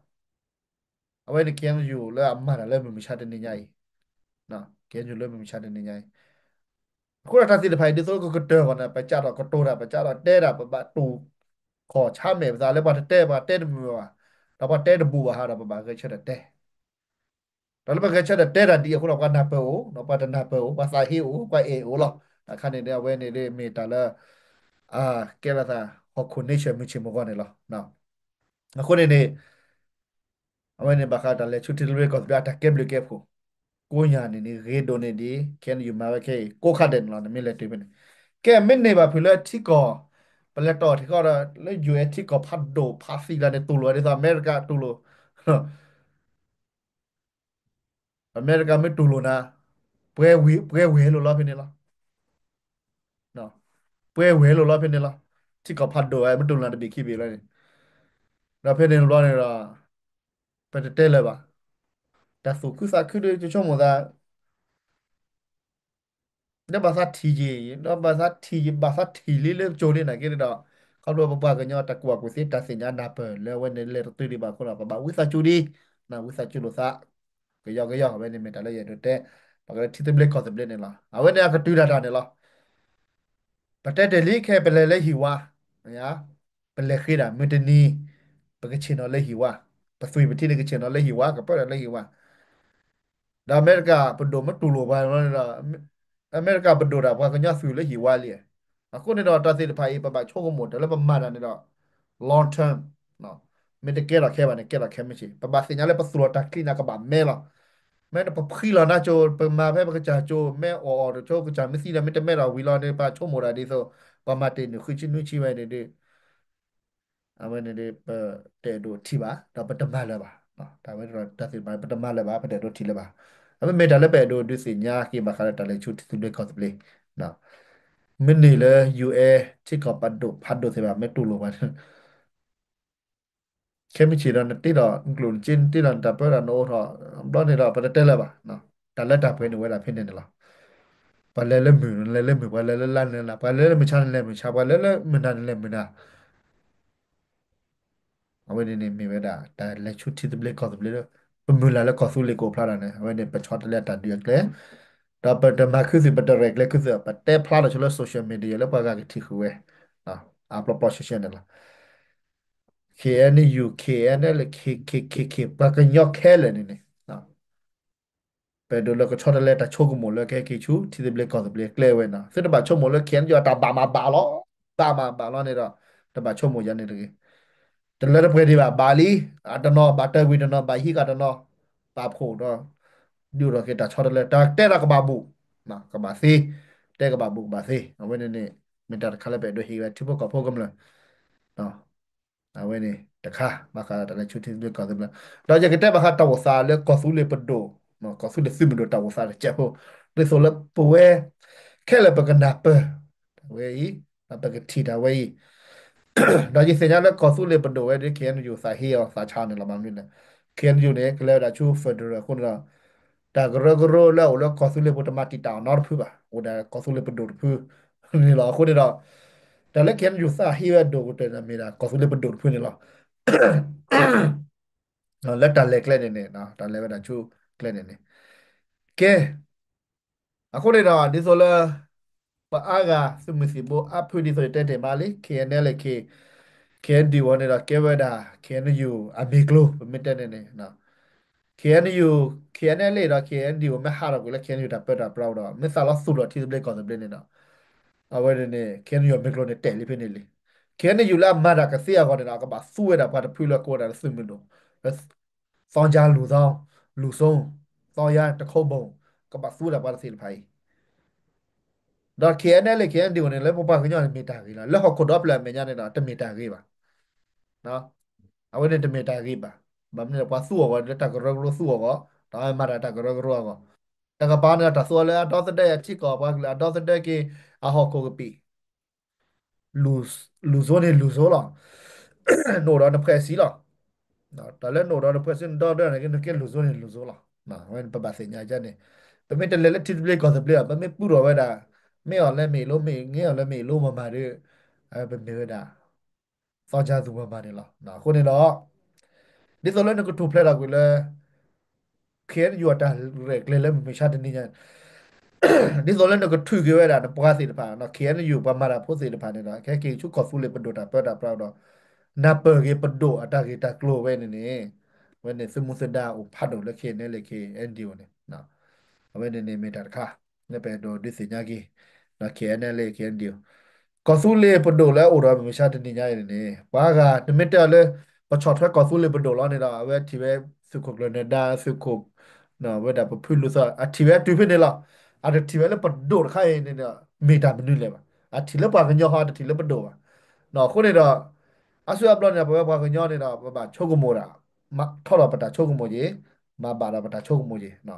အဝဲန့ၣ် KNU လၢအမၤတၢ်လၢမုၢ်မဆါတနံၤညါအံၤ, KNU လၢမုၢ်မဆါတနံၤညါအံၤ အဃိဒီးတၢ်သ့ၣ်တဖၣ်အံၤ ဒ်သိးကကတၢၢ်ဂီၤန့ၣ် ပစးထီၣ်ကတိၤတၢ် ပစးထီၣ်တဲတၢ် ပဘၣ်တူၢ်ခီၣ်ဆါမဲာ်ပသးလၢပှၤတတဲ ပှၤတဲတမုာ်ဘၣ်, ဒီးပှၤတဲတဘူးဘၣ်ဟးဒီး ပဘၣ်ဂဲၤဆၢထၢၣ်တဲ, ဒီးလၢပဂဲၤဆၢထၢၣ်တဲတၢ်ဒ်အံၤအဃိဒီး ပှၤနၢ်ပၢၢ်အိၣ် ဒီးပှၤတနၢ်ပၢၢ်အိၣ် ပှၤသးဟ့အိၣ် ပှၤအဲၣ်အိၣ်လီၤ. တၢ်ခါန့ၣ်ဒီး အဝဲန့ၣ်ဒ်မ့ၢ်တၢ်လၢ ကဲလီၤသး ဟီၣ်ခိၣ် nature မုၢ်ဆ့ၣ်မုၢ်ဂီၤန့ၣ်လီၤ. အဃိန့ၣ်န့ၣ် အဝဲန့ၣ်ဘၣ်ဃးတၢ်လဲၤဆူထံသဘျ့ကီၢ်သဘျ့အတၢ်ကဲဘျုးကဲဖှိၣ်, ကိးညါန့ၣ်န့ၣ် ဂ့ၤဒိၣ်န့ၢ်ဒံး ခဲအံၤယမၤဝဲခဲအံၤ ကိးခါဒဲးန့ၣ်လီၤ. နမ့ၢ်လဲၤတုၤဖဲန့ၣ် ကဲမ့ၢ်န့ၢ်ဘၣ်ဖုးလၢထံကီၢ်, ပလဲၤတီၢ်ထံကီၢ်ဒီး လၢ ယူၣ်အဲၣ် ထံကီၢ်ဖးဒိၣ်ဖးသံလၢန့ၣ် တူၢ်လိာ်ဝဲဒ်သိးအမဲရကၤတူၢ်လိာ် အမဲရကၤမ့ၢ်တူၢ်လိာ်နၤ, ပှဲၤဝဲၤလိာ်လီၤဖဲန့ၣ်လီၤ. ပှဲၤဝဲၤလိာ်လီၤဖဲန့ၣ်လီၤ. ထံကီၢ်ဖးဒိၣ်ဝဲ မ့ၢ်တူၢ်လိာ်နၤတဘ့ၣ်ခံဘ့ၣ်လီၤန့ၣ်, ဒီးဖဲန့ၣ်တဘျီန့ၣ်ဒီး ပတတဲလၢၤဘၣ်. တၢ်သူၣ်ခုသးခုဒီး ယဆိကမိၣ်သး ဒီးဘၣ်သးထံၣ်ယံၤ, ဒီးဘၣ်သးထံၣ်ယံၤ, ဘၣ်သးထံၣ်လံလၢကၠိလံနာ်က့န့ၣ်ဒီး ခီဖျိပပှၤကညီတၢ်ကူၣ်ဘၣ်ကူၣ်သ့ တၢ်သ့ၣ်ညါနၢ်ပၢၢ်လၢအဝဲန့ၣ်လဲၤတတုၤဒံးဘၣ်အဃိဒီး ပဘၣ်ဝံသးစူၤဒံး, ဝံသးစူၤလိာ်သး, ကယီကယီ အဝဲန့ၣ်မ့ၢ်တၢ်လၢယအဲၣ်ဒိးတဲ, ပကလဲၤထံသဘျ့ကီၢ်သဘျ့န့ၣ်လီၤ. အဝဲန့ၣ်အကတုၤတၢ်တၢ်န့ၣ်လီၤ. ပတဲတ့ၢ်လံခဲ ပလဲၤလၢဟံၣ်ဝါ, ပလဲၤဃ့ဒၣ် မုၢ်တနံၤ ပကဆ့ၣ်နီၤလၢဟံၣ်ဝါ, ပသွံၣ်ပထံန့ၣ်ကဆ့ၣ်နီၤလၢဟံၣ်ဝါ, ကပၢတၢ်လၢဟံၣ်ဝါ, ဒီးအမဲရကၤပဒိၣ်မ့ၢ်တူၢ်လိာ်ပှၤန့ၣ်ဒီး အမဲရကၤပဒိၣ်ဒၣ်ပှၤကညီသွံၣ်လၢဟံၣ်ဝါလံ. အဃိန့ၣ်ဒီးတၢ်သ့ၣ်တဖၣ်အံၤ ပဘၣ်ဆိကမိၣ်တၢ်လၢပမၤတၢ်န့ၣ်ဒီး long term, မ့ၢ်တကဲထီၣ်ခဲဘၣ်န့ၣ် ကဲထီၣ်ခဲမုၢ်ဆ့ၣ်, ပဘၣ်သ့ၣ်ညါလၢပသူၣ်လီၤတၢ်ချံန့ၣ် ကဘၣ်မဲလီၤ. မ့ၢ်ပဖှံလီၤနါကၠိ ပမၤဖဲပကစၢ်ကၠိ မ့ၢ်အီၣ်အီၤတကၠိ ကစၢ်မ့ၢ်သံဒီး မ့ၢ်တမဲထီၣ်ဝံၤလီၤန့ၣ် ပှၤဆိကမိၣ်တၢ်ဒ်သိး ပှၤမၤတ့ၢ်နုာ်ဃုဆံနွံဆံဝဲန့ၣ်ဒီး အဝဲန့ၣ်ဒီး ပတအဲၣ်ဒိးထံၣ်ဘၣ် ဒီးပတမၤလၢၤဘၣ်. တၢ်ဝဲတၢ်သ့ၣ်တဖၣ် ပတမၤလၢၤဘၣ် ပတအဲၣ်ဒိးထံၣ်လၢၤဘၣ်. အမ့မ့ၢ်တၢ်လၢပအဲၣ်ဒိးဒုးသ့ၣ်ညါက့ၤဘၣ်ဃးလၢတၢ်လဲၤဆူထံသဘျ့ကီၢ်သဘျ့, မ့ၢ်န့ၢ်လၢ ယူၣ်အဲၣ် ထံကီၢ်ပဒိၣ်ဖးဒိၣ်သ့ၣ်တဖၣ် မ့ၢ်တူၢ်လိာ်ပှၤ ခဲမုၢ်ဆ့ၣ်ဒီး နတ့ထီၣ်နကျိၣ်နစ့ နတ့ထီၣ်နတၢ်ပၢဒီးနအိၣ်ထီၣ် ဘျီန့ၣ်ဒီး ပတတဲလၢၤဘၣ်. တၢ်လၢတၢ်ပှဲၤန့ၣ်ဝဲဒၣ်ဖဲန့ၣ်န့ၣ်လီၤ. ပှၤလဲၤလၢမုၢ် နလဲၤလၢမုၢ်, ပှၤလဲၤလၢလါ နလဲၤလါ, ပှၤလဲၤလၢမုၢ်ဆါ နလဲၤမုၢ်ဆါ, ပှၤလဲၤလၢမုၢ်နၤ နလဲၤမုၢ်နၤ. အဝဲန့ၣ်န့ၣ်မ့ၢ်ဝဲဒၣ် တၢ်လဲၤဆူထံသဘျ့ကီၢ်သဘျ့လၢ ပမုၢ်လၢ်လၢကီၢ်သူလ့ၤကအိၣ်ဖျါထီၣ်န့ၣ် အဝဲန့ၣ် ပဆီတလဲအတၢ်ဒုးအကျဲ ဒီးပတမၤခူသူၣ် ပတရဲၣ်ကျဲၤခူသူၣ် ပတဲဖျါထီၣ်ဆိလၢ social media လၢပှၤဂၤကထံၣ်ဃုာ်ဝဲ အပျီပျီဆှဲဆှဲန့ၣ်လီၤ. ခ့ၣ်အဲၣ်ယူၣ် ခ့ၣ်အဲၣ်လၢ ခ့ၣ်ခ့ၣ်ခ့ၣ်ခ့ၣ် ပှၤကညီခဲလၢာ်န့ၣ်န့ၣ် ပအဲၣ်ဒိးလၢကဆီတလဲတၢ်ဆိကမိၣ်လၢကဟဲက့ၤဆူ ထံသဘျ့ကီၢ်သဘျ့ကျဲဝဲန့ၣ် သုတဘၣ်ဆိကမိၣ်လၢ ခ့ၣ်အဲၣ်ယူၣ် အတၢ်ဘၣ်မၤဘၣ်လီၤ, ဘၣ်မၤဘၣ်လီၤန့ၣ်ဒီး တဘၣ်ဆိကမိၣ်ယၤန့ၣ်တဂ့ၤ. ခ တလၢတပှဲၤဒံးဘၣ် ဘၣ်လံ, အတနီၤဘၣ်တၢ်ဝံၤတနီၤ ဘၣ်ဟံးဃာ်တနီၤ, ပာ်ဖှိၣ်ဒီး ဒုးအိၣ်ထီၣ်က့ၤတၢ်ဆီတလဲ တၢ်တဲတၢ်ကဘၣ်ဘူး, ကဘၣ်သ့, တဲကဘၣ်ဘူးကဘၣ်သ့, အဝဲန့ၣ်န့ၣ် မ့ၢ်တၢ်တခါလၢပအဲၣ်ဒိးဟ့ၣ်ဝဲထံဖိကီၢ်ဖိကမျၢၢ် အဝဲန့ၣ်တခါ ဘၣ်ဃးတၢ်လဲၤဆူထံသဘျ့ကီၢ်သဘျ့, ဒီးယကတဲဘၣ်ဃးတၢ်အိၣ်သးလၢကီၢ်သူလ့ၤပဒိၣ်, ကီၢ်သူလ့ၤသုးမုၢ်ဒိၣ်တၢ်အိၣ်သးတစဲးဖိ, ဒ်သိးလၢပဝဲ ခဲလၢာ်ပကနၢ်ပၢၢ် ဝဲအံၤ, ဒီးပကထံၣ်တၢ်ဝဲအံၤ, ဒီးယသ့ၣ်ညါလၢကီၢ်သူလ့ၤပဒိၣ်ဝဲဒၣ် ခဲအံၤယူၤ သးဟ့အီၤသးဆါန့ၣ်လီၤ. ဘၣ်မနုၤလဲၣ်, ခဲအံၤယူၤန့ၣ် ကလဲၤဝဲဒၣ်ဆူ federal အဃိန့ၣ်ဒီး တၢ်ကရၢကရိလၢအအိၣ်လၢကီၢ်သူလ့ၤပူၤ တမၤတံာ်တာ်အီၤနီတဖုဘၣ်, အိၣ်ဒၣ်ကီၢ်သူလ့ၤပဒိၣ်တဖုန့ၣ်လီၤ. အဃိန့ၣ်ဒီး တၢ်လၢ ခဲအံၤယူၤ သးဟ့ဝဲဒိၣ်ကတၢၢ်န့ၣ် မ့ၢ်ဒၣ်ကီၢ်သူလ့ၤပဒိၣ်တဖုန့ၣ်လီၤ. လၢတၢ်လဲၤကျဲန့ၣ်န့ၣ် တၢ်လဲၤဝဲဒၣ်ဆူကျဲန့ၣ်န့ၣ်, ကဲ, အဃိန့ၣ်ဒီး ဒ်သိးလၢ ပှၤအါဂၤသုးမုၢ်သံၣ်ဘိအါဖု ဒ်သိးယတဲတ့ၢ်မးလံ ခဲအံၤန့ၣ်လၢ ခဲအံၤယူၤ အီၤန့ၣ်ဒီး ကဲဝဲဒၣ် ခဲအံၤယူၤ အမ့ၢ်ကျိၤ ပမ့ၢ်တဲန့ၣ်န့ၣ် ခဲအံၤယူၤ ခဲအံၤန့ၣ်လံဒီး ခဲအံၤယူၤ မ့ၢ်ဟးထီၣ်ကွံာ်လၢ ခဲအံၤယူၤ တၢ်ပၢတၢ်ပြးဒီး မ့ၢ်သးလီၤသူၣ်ထီၣ်ထံသဘျ့ကီၢ်သဘျ့န့ၣ်ဒီး အဝဲန့ၣ်န့ၣ် ခဲအံၤယူၤ အမ့ၢ်ကျိၤန့ၣ် တဲာ်လံဖဲန့ၣ်လံ. ခဲအံၤယူၤ လၢအမၤတၢ်ကသ့အဂီၢ်န့ၣ်ဒီး အကဘၣ်သူဝဲဒၣ်ပှၤတဖုလၢကိးဝဲဒၣ်လၢသုးမုၢ်ဒိၣ် လၢ သီကၠါလူၢ်သီ လူၢ်စိ သီယါ တခီဘိ ကဘၣ်သူဝဲဒၣ်ပှၤတသ့ၣ်တဖၣ်အံၤ ဒီး ခဲအံၤန့ၣ်လံ ခဲအံၤယူၤ န့ၣ် လၢပပှၤကညီန့ၣ် မ့ၢ်တၢ်ဂ့ၤလီၤ. လၢဟီၣ်ခိၣ်ဒီဖျၢၣ်အမဲာ်ညါန့ၣ်ဒီး တမ့ၢ်တၢ်ဂ့ၤဘၣ်. အဝဲန့ၣ်တမ့ၢ်တၢ်ဂ့ၤဘၣ်. ဘၣ်မနုၤလဲၣ် ပှၤသူအီၤအဂီၢ် လၢတၢ်ကရၢကရိသူအီၤအဂီၢ်, ဒီးမၤတၢ်တၢ်ကရၢကရိအဂီၢ်, တကပၤန့ၣ်ဒီး တၢ်သူအီၤလၢအဒီသဒၢအထံကီၢ် ပှၤကလုာ်အဒီသဒၢက့ၤ အဟီၣ်ခိၣ်ကပံာ် လူၢ်စိန့ၣ်လူၢ်စိလီၤ. နအိၣ်ဒီးနဖှဲးစံလီၤ. တၢ်လၢနအိၣ်ဒီးနဖှဲးစံ နဒီသဒၢန့ၣ် နကဲလူၢ်စိန့ၣ်လူၢ်စိလီၤ. ဝဲန့ၣ် ပဘၣ်သ့ၣ်ညါန့ၣ်, ပမ့ၢ်တလဲၤလၢထံသဘျ့ကီၢ်သဘျ့ဘၣ် ပမ့ၢ်ပူထီၣ်ဝဲဒၣ် မ့ၢ်အီၤလၢမ့ၢ်လိ မ့ၢ်အီၤလၢမ့ၢ်လိမၤမၤဒီး ပမ့ၢ်ဝဲဒၣ် သီကၠါသူမၤမၤန့ၣ်လီၤ. အဃိန့ၣ်ဒီး ဒ်သိးလၢနကထူၣ်ဖျဲးထီၣ်ကွံာ်လၢ ခဲအံၤယူၤ အတၢ်ရဲၣ်ကျဲၤလၢမုၢ်မဆါတနံၤညါ ဒ်သိးလၢနကထုးက့ၤဝဲဒၣ် နပှၤသ့ၣ်တဖၣ် ခဲအံၤယူၤ ပှၤမၤတၢ်ဖိသ့ၣ်တဖၣ်န့ၣ်ဒီး ခဲက့ၤဆူကီၢ်သူလ့ၤပဒိၣ်တၢ်ပၢတၢ်ပြးဒီး နၢ်ပၢၢ်က့ၤပဒိၣ်အတၢ်ဂ့ၢ်တၢ်ကျိၤဝဲန့ၣ်န့ၣ်, ဝဲန့ၣ်သုးမုၢ်သဒါအိၣ်ဖးဒိၣ်လၢ ခဲအံၤန့ၣ်လံ ခဲအံၤယူၤ န့ၣ်, အဝဲန့ၣ်န့ၣ်မ့ၢ်တၢ်တခါ လၢပအဲၣ်ဒိးဒုးသ့ၣ်ညါက့ၤ ခဲအံၤန့ၣ်လံ ခဲအံၤယူၤ ကီၢ်သူလ့ၤပဒိၣ်လၢအိၣ်ဒီးမုၢ်မဆါတနံၤညါအံၤန့ၣ်န့ၣ် ပှၤဂၤ တမ့ၢ်တဲအီၤလၢ ပဆီၣ်ထွဲကီၢ်သူလ့ၤပဒိၣ်လီၤန့ၣ်ဒီး အဝဲထံၣ်ဝဲသုးခိၣ်ကျၢၢ်နၢၤဒါ သုးခိၣ် ဝဲဒၣ်ပဖုလူၤသီ အထံၣ်ဝဲတုၤဖဲန့ၣ်လီၤ. အတထံၣ်ဝဲလၢပဒိၣ်တခါအံၤန့ၣ်ဒီး မ့ၢ်တၢ်မနုၤလဲၣ်ဘၣ်. အထံၣ်လၢပှၤကညီဟီ အတထံၣ်လၢပဒိၣ်ဘၣ်. အဃိန့ၣ်ဒီး အါစုအါဘျီန့ၣ် ပဝဲပှၤကညီန့ၣ်ဒီး ပဘၣ်ဆိကမိၣ်ဒၣ် ထီၣ်ဒီးပတၢ်ဆိကမိၣ်က့ၤ, မၤဘၣ်ဒီးပတၢ်ဆိကမိၣ်က့ၤ.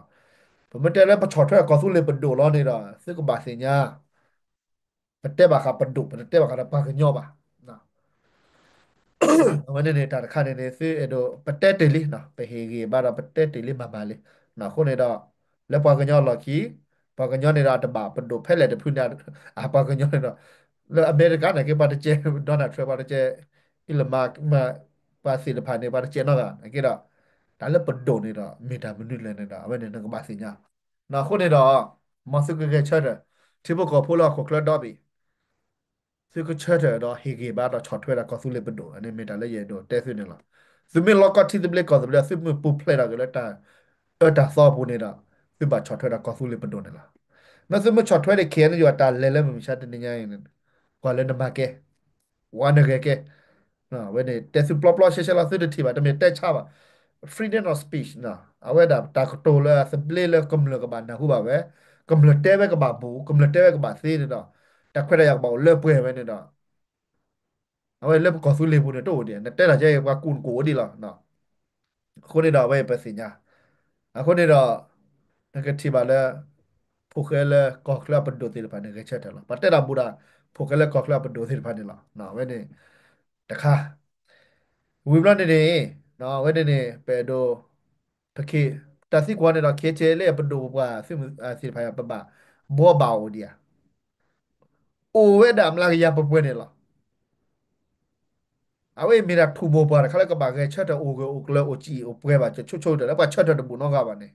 ပမ့ၢ်တဲလၢပဆီၣ်ထွဲကီၢ်သူလ့ၤပဒိၣ်လီၤန့ၣ်ဒီး သုကဘၣ်သ့ၣ်ညါ ပတဲဘၣ်ဃးပဒိၣ် ပတတဲဘၣ်ဃးဒီးပှၤကညီဘၣ်. အဝဲန့ၣ်န့ၣ် တၢ်တခါန့ၣ်န့ၣ် သုအဲၣ်ဒိး ပတဲတ့ၢ်လံ, ပဟ့ၣ်ဂံၢ်ဘါဒီးပတဲတ့ၢ်လံမၤမၤလံ. အဃိန့ၣ်ဒီး လၢပှၤကညီလီၢ်ခံ ပှၤကညီန့ၣ်ဒီး တဘၣ်ပဒိၣ်ဖဲလဲၣ်တဖုန့ၣ် အပှၤကညီန့ၣ်ဒီး လၢအမဲရကၤန့ၣ်က့ ပှၤတကဲ Donald Trump ပှၤတကဲ Elon Musk ပှၤသ့ၣ်တဖၣ်န့ၣ် ပှၤတကဲနီတဂၤန့ၣ်က့ဒီး တၢ်လၢပဒိၣ်န့ၣ်ဒီး မ့ၢ်တၢ်မနုၤလဲၣ်န့ၣ်ဒီး အဝဲန့ၣ်နကဘၣ်သ့ၣ်ညါ. အဃိန့ၣ်ဒီး မ်သုကဂဲၤဆၢထၢၣ် ထံဖိကီၢ်ဖိလၢဟီၣ်ခိၣ်ချၢဒီဘ့ၣ် သုကဆၢထၢၣ်ဒီးဟ့ၣ်ဂံၢ်ဘါဒီးဆီၣ်ထွဲဒၣ်ကီၢ်သူလ့ၤပဒိၣ် အန့ၣ်မ့ၢ်တၢ်လၢယအဲၣ်ဒိးတဲသုန့ၣ်လီၤ. သုမ့ၢ်လီကီထံသဘျ့ကီၢ်သဘျ့ သုမ့ၢ်ပူၤဖျဲးထီၣ်က့ၤလၢတၢ်အၢတၢ်သီအပူၤန့ၣ်ဒီး သုဘၣ်ဆီၣ်ထွဲဒၣ်ကီၢ်သူလ့ၤပဒိၣ်န့ၣ်လီၤ. မ့ၢ်သုမ့ၢ်ဆီၣ်ထွဲဒၣ် ခဲအံၤယူၤ အတၢ်လဲၤလၢမုၢ်မဆါတနံၤညါအံၤန့ၣ် ကွၢ်လၢနမၤကဲ ဝါနဂဲၤကဲ ဝဲန့ၣ် တဲသုပျီပျီရှဲရှဲလီၤ သုတထံၣ်ဘၣ် တမ့ၢ်တဲဆါဘၣ် freedom of speech အဝဲဒၣ်တၢ်ကတိၤလၢအသဘျ့လၢကမျၢၢ်ကဘၣ်နၢ်ဟူဘၣ်ဝဲ ကမျၢၢ်တဲဝဲကဘၣ်ဘူး ကမျၢၢ်တဲဝဲကဘၣ်သ့န့ၣ်ဒီး တၢ်ခွဲးတၢ်ယာ်ကဘၣ်အိၣ်လၢပှဲၤဝဲန့ၣ်ဒီး အဝဲလၢပကီၢ်သူလ့ၤပူၤန့ၣ်တအိၣ်ဒံး နတဲတၢ်ကဲပှၤကူၣ်နကိၣ်အိၣ်ဒံးလီၤ. အဃိန့ၣ်ဒီးအဝဲပသ့ၣ်ညါ အဃိန့ၣ်ဒီး နကထံၣ်ဘၣ်လၢ ဖိၣ်ဃဲလၢကီၢ်ချၢအပဒိၣ်သ့ၣ်တဖၣ်န့ၣ် ဂဲၤဆၢထၢၣ်လီၤ. ပှၤတဲတၢ်ဘူးဒၣ် ဖိၣ်ဃဲလၢကီၢ်ချၢအပဒိၣ်သ့ၣ်တဖၣ်န့ၣ်လီၤ. အဝဲန့ၣ် တခါ ဝံၤဘျီန့ၣ်န့ၣ် အဝဲန့ၣ်န့ၣ် ပအဲၣ်ဒိး ပက့ တၢ်သံကွၢ်န့ၣ်ဒီး ခဲအံၤလၢပဒိၣ်ပပှၢ်သ့ၣ်တဖၣ် ပဘၣ်ဘှီဘၣ်အိၣ်ဒံးဧါ အိၣ်ဝဲဒၣ်မျးကယၤပှဲၤပှဲၤန့ၣ်လီၤ. အဝဲအံၤမ့ၢ်ဒၣ်ထူၣ်မိၢ်ပှၢ်တခါလၢကဘၣ်ဂဲၤဆၢထၢၣ်အိၣ်ဂၢၢ်အိၣ်ကျၢၤအိၣ်စံၣ်အိၣ်ပှဲၤဘၣ် ကဆိကမိၣ်တၢ်လၢပှၤဆၢထၢၣ်တဘူးနီတဂၤဘၣ်န့ၣ်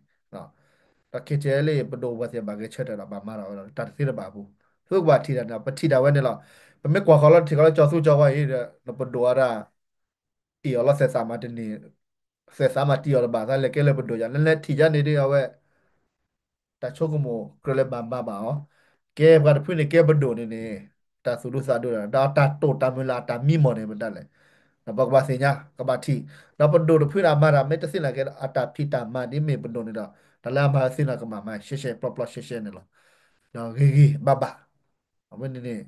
ဒီးခဲအံၤလၢပဒိၣ်ပပှၢ်သ့ၣ်ဘၣ်ဂဲၤဆၢထၢၣ်ဒီးဘၣ်မၤဒီးဝဲဒီးတၢ်တသ့တဘၣ်အပူၤ သုကဘၣ်ထံၣ်တၢ်န့ၣ် ပထံၣ်တၢ်ဝဲန့ၣ်လီၤ. ပမ့ၢ်ကွၢ်ဃီၤလီၤထံၣ်ဃီၤလၢကၠီၤသူကၠီၤဝါအံၤဒီး နပဒိၣ်အတၢ် အ့ၣ်အီၤလီၤသဲးသးမၤတန့ၢ် သဲးသးမၤတံၢ်အီၤတဘၣ် သးလဲၤကဲလၢပဒိၣ်ယၤ နလဲၤထံၣ်ယၤန့ၣ်ဒ်အဝဲ တၢ်ဆိကမိၣ်ကြၢးလၢဘၣ်မၤဘၣ်အီၤ ကဲပှၤတဖုန့ၣ်ကဲပဒိၣ်န့ၣ်န့ၣ် တၢ်သူၣ်ဒူသးဒူဒီး ဒီးတၢ်တိာ်တၢ်မုၢ်လၢ်အတၢ်မံမီၢ်န့ၣ် ပတၢ်လဲၣ် ဒီးပကဘၣ်သ့ၣ်ညါ ကဘၣ်ထံၣ်, ဒီးပဒိၣ်တဖုန့ၣ် အမၤတၢ်မ့ၢ်တသ့နာ်က့ အတၢ်ဖံးတၢ်မၤဒ်မ့ၢ်ပဒိၣ်န့ၣ်ဒီး တၢ်လၢအမၤသ့န့ၣ် ကဘၣ်မၤရှဲရှဲပျီပျီရှဲရှဲန့ၣ်လီၤ. ဒီးဂ့ၤဂ့ၤဘၣ်ဘၣ်, အဝဲန့ၣ်န့ၣ်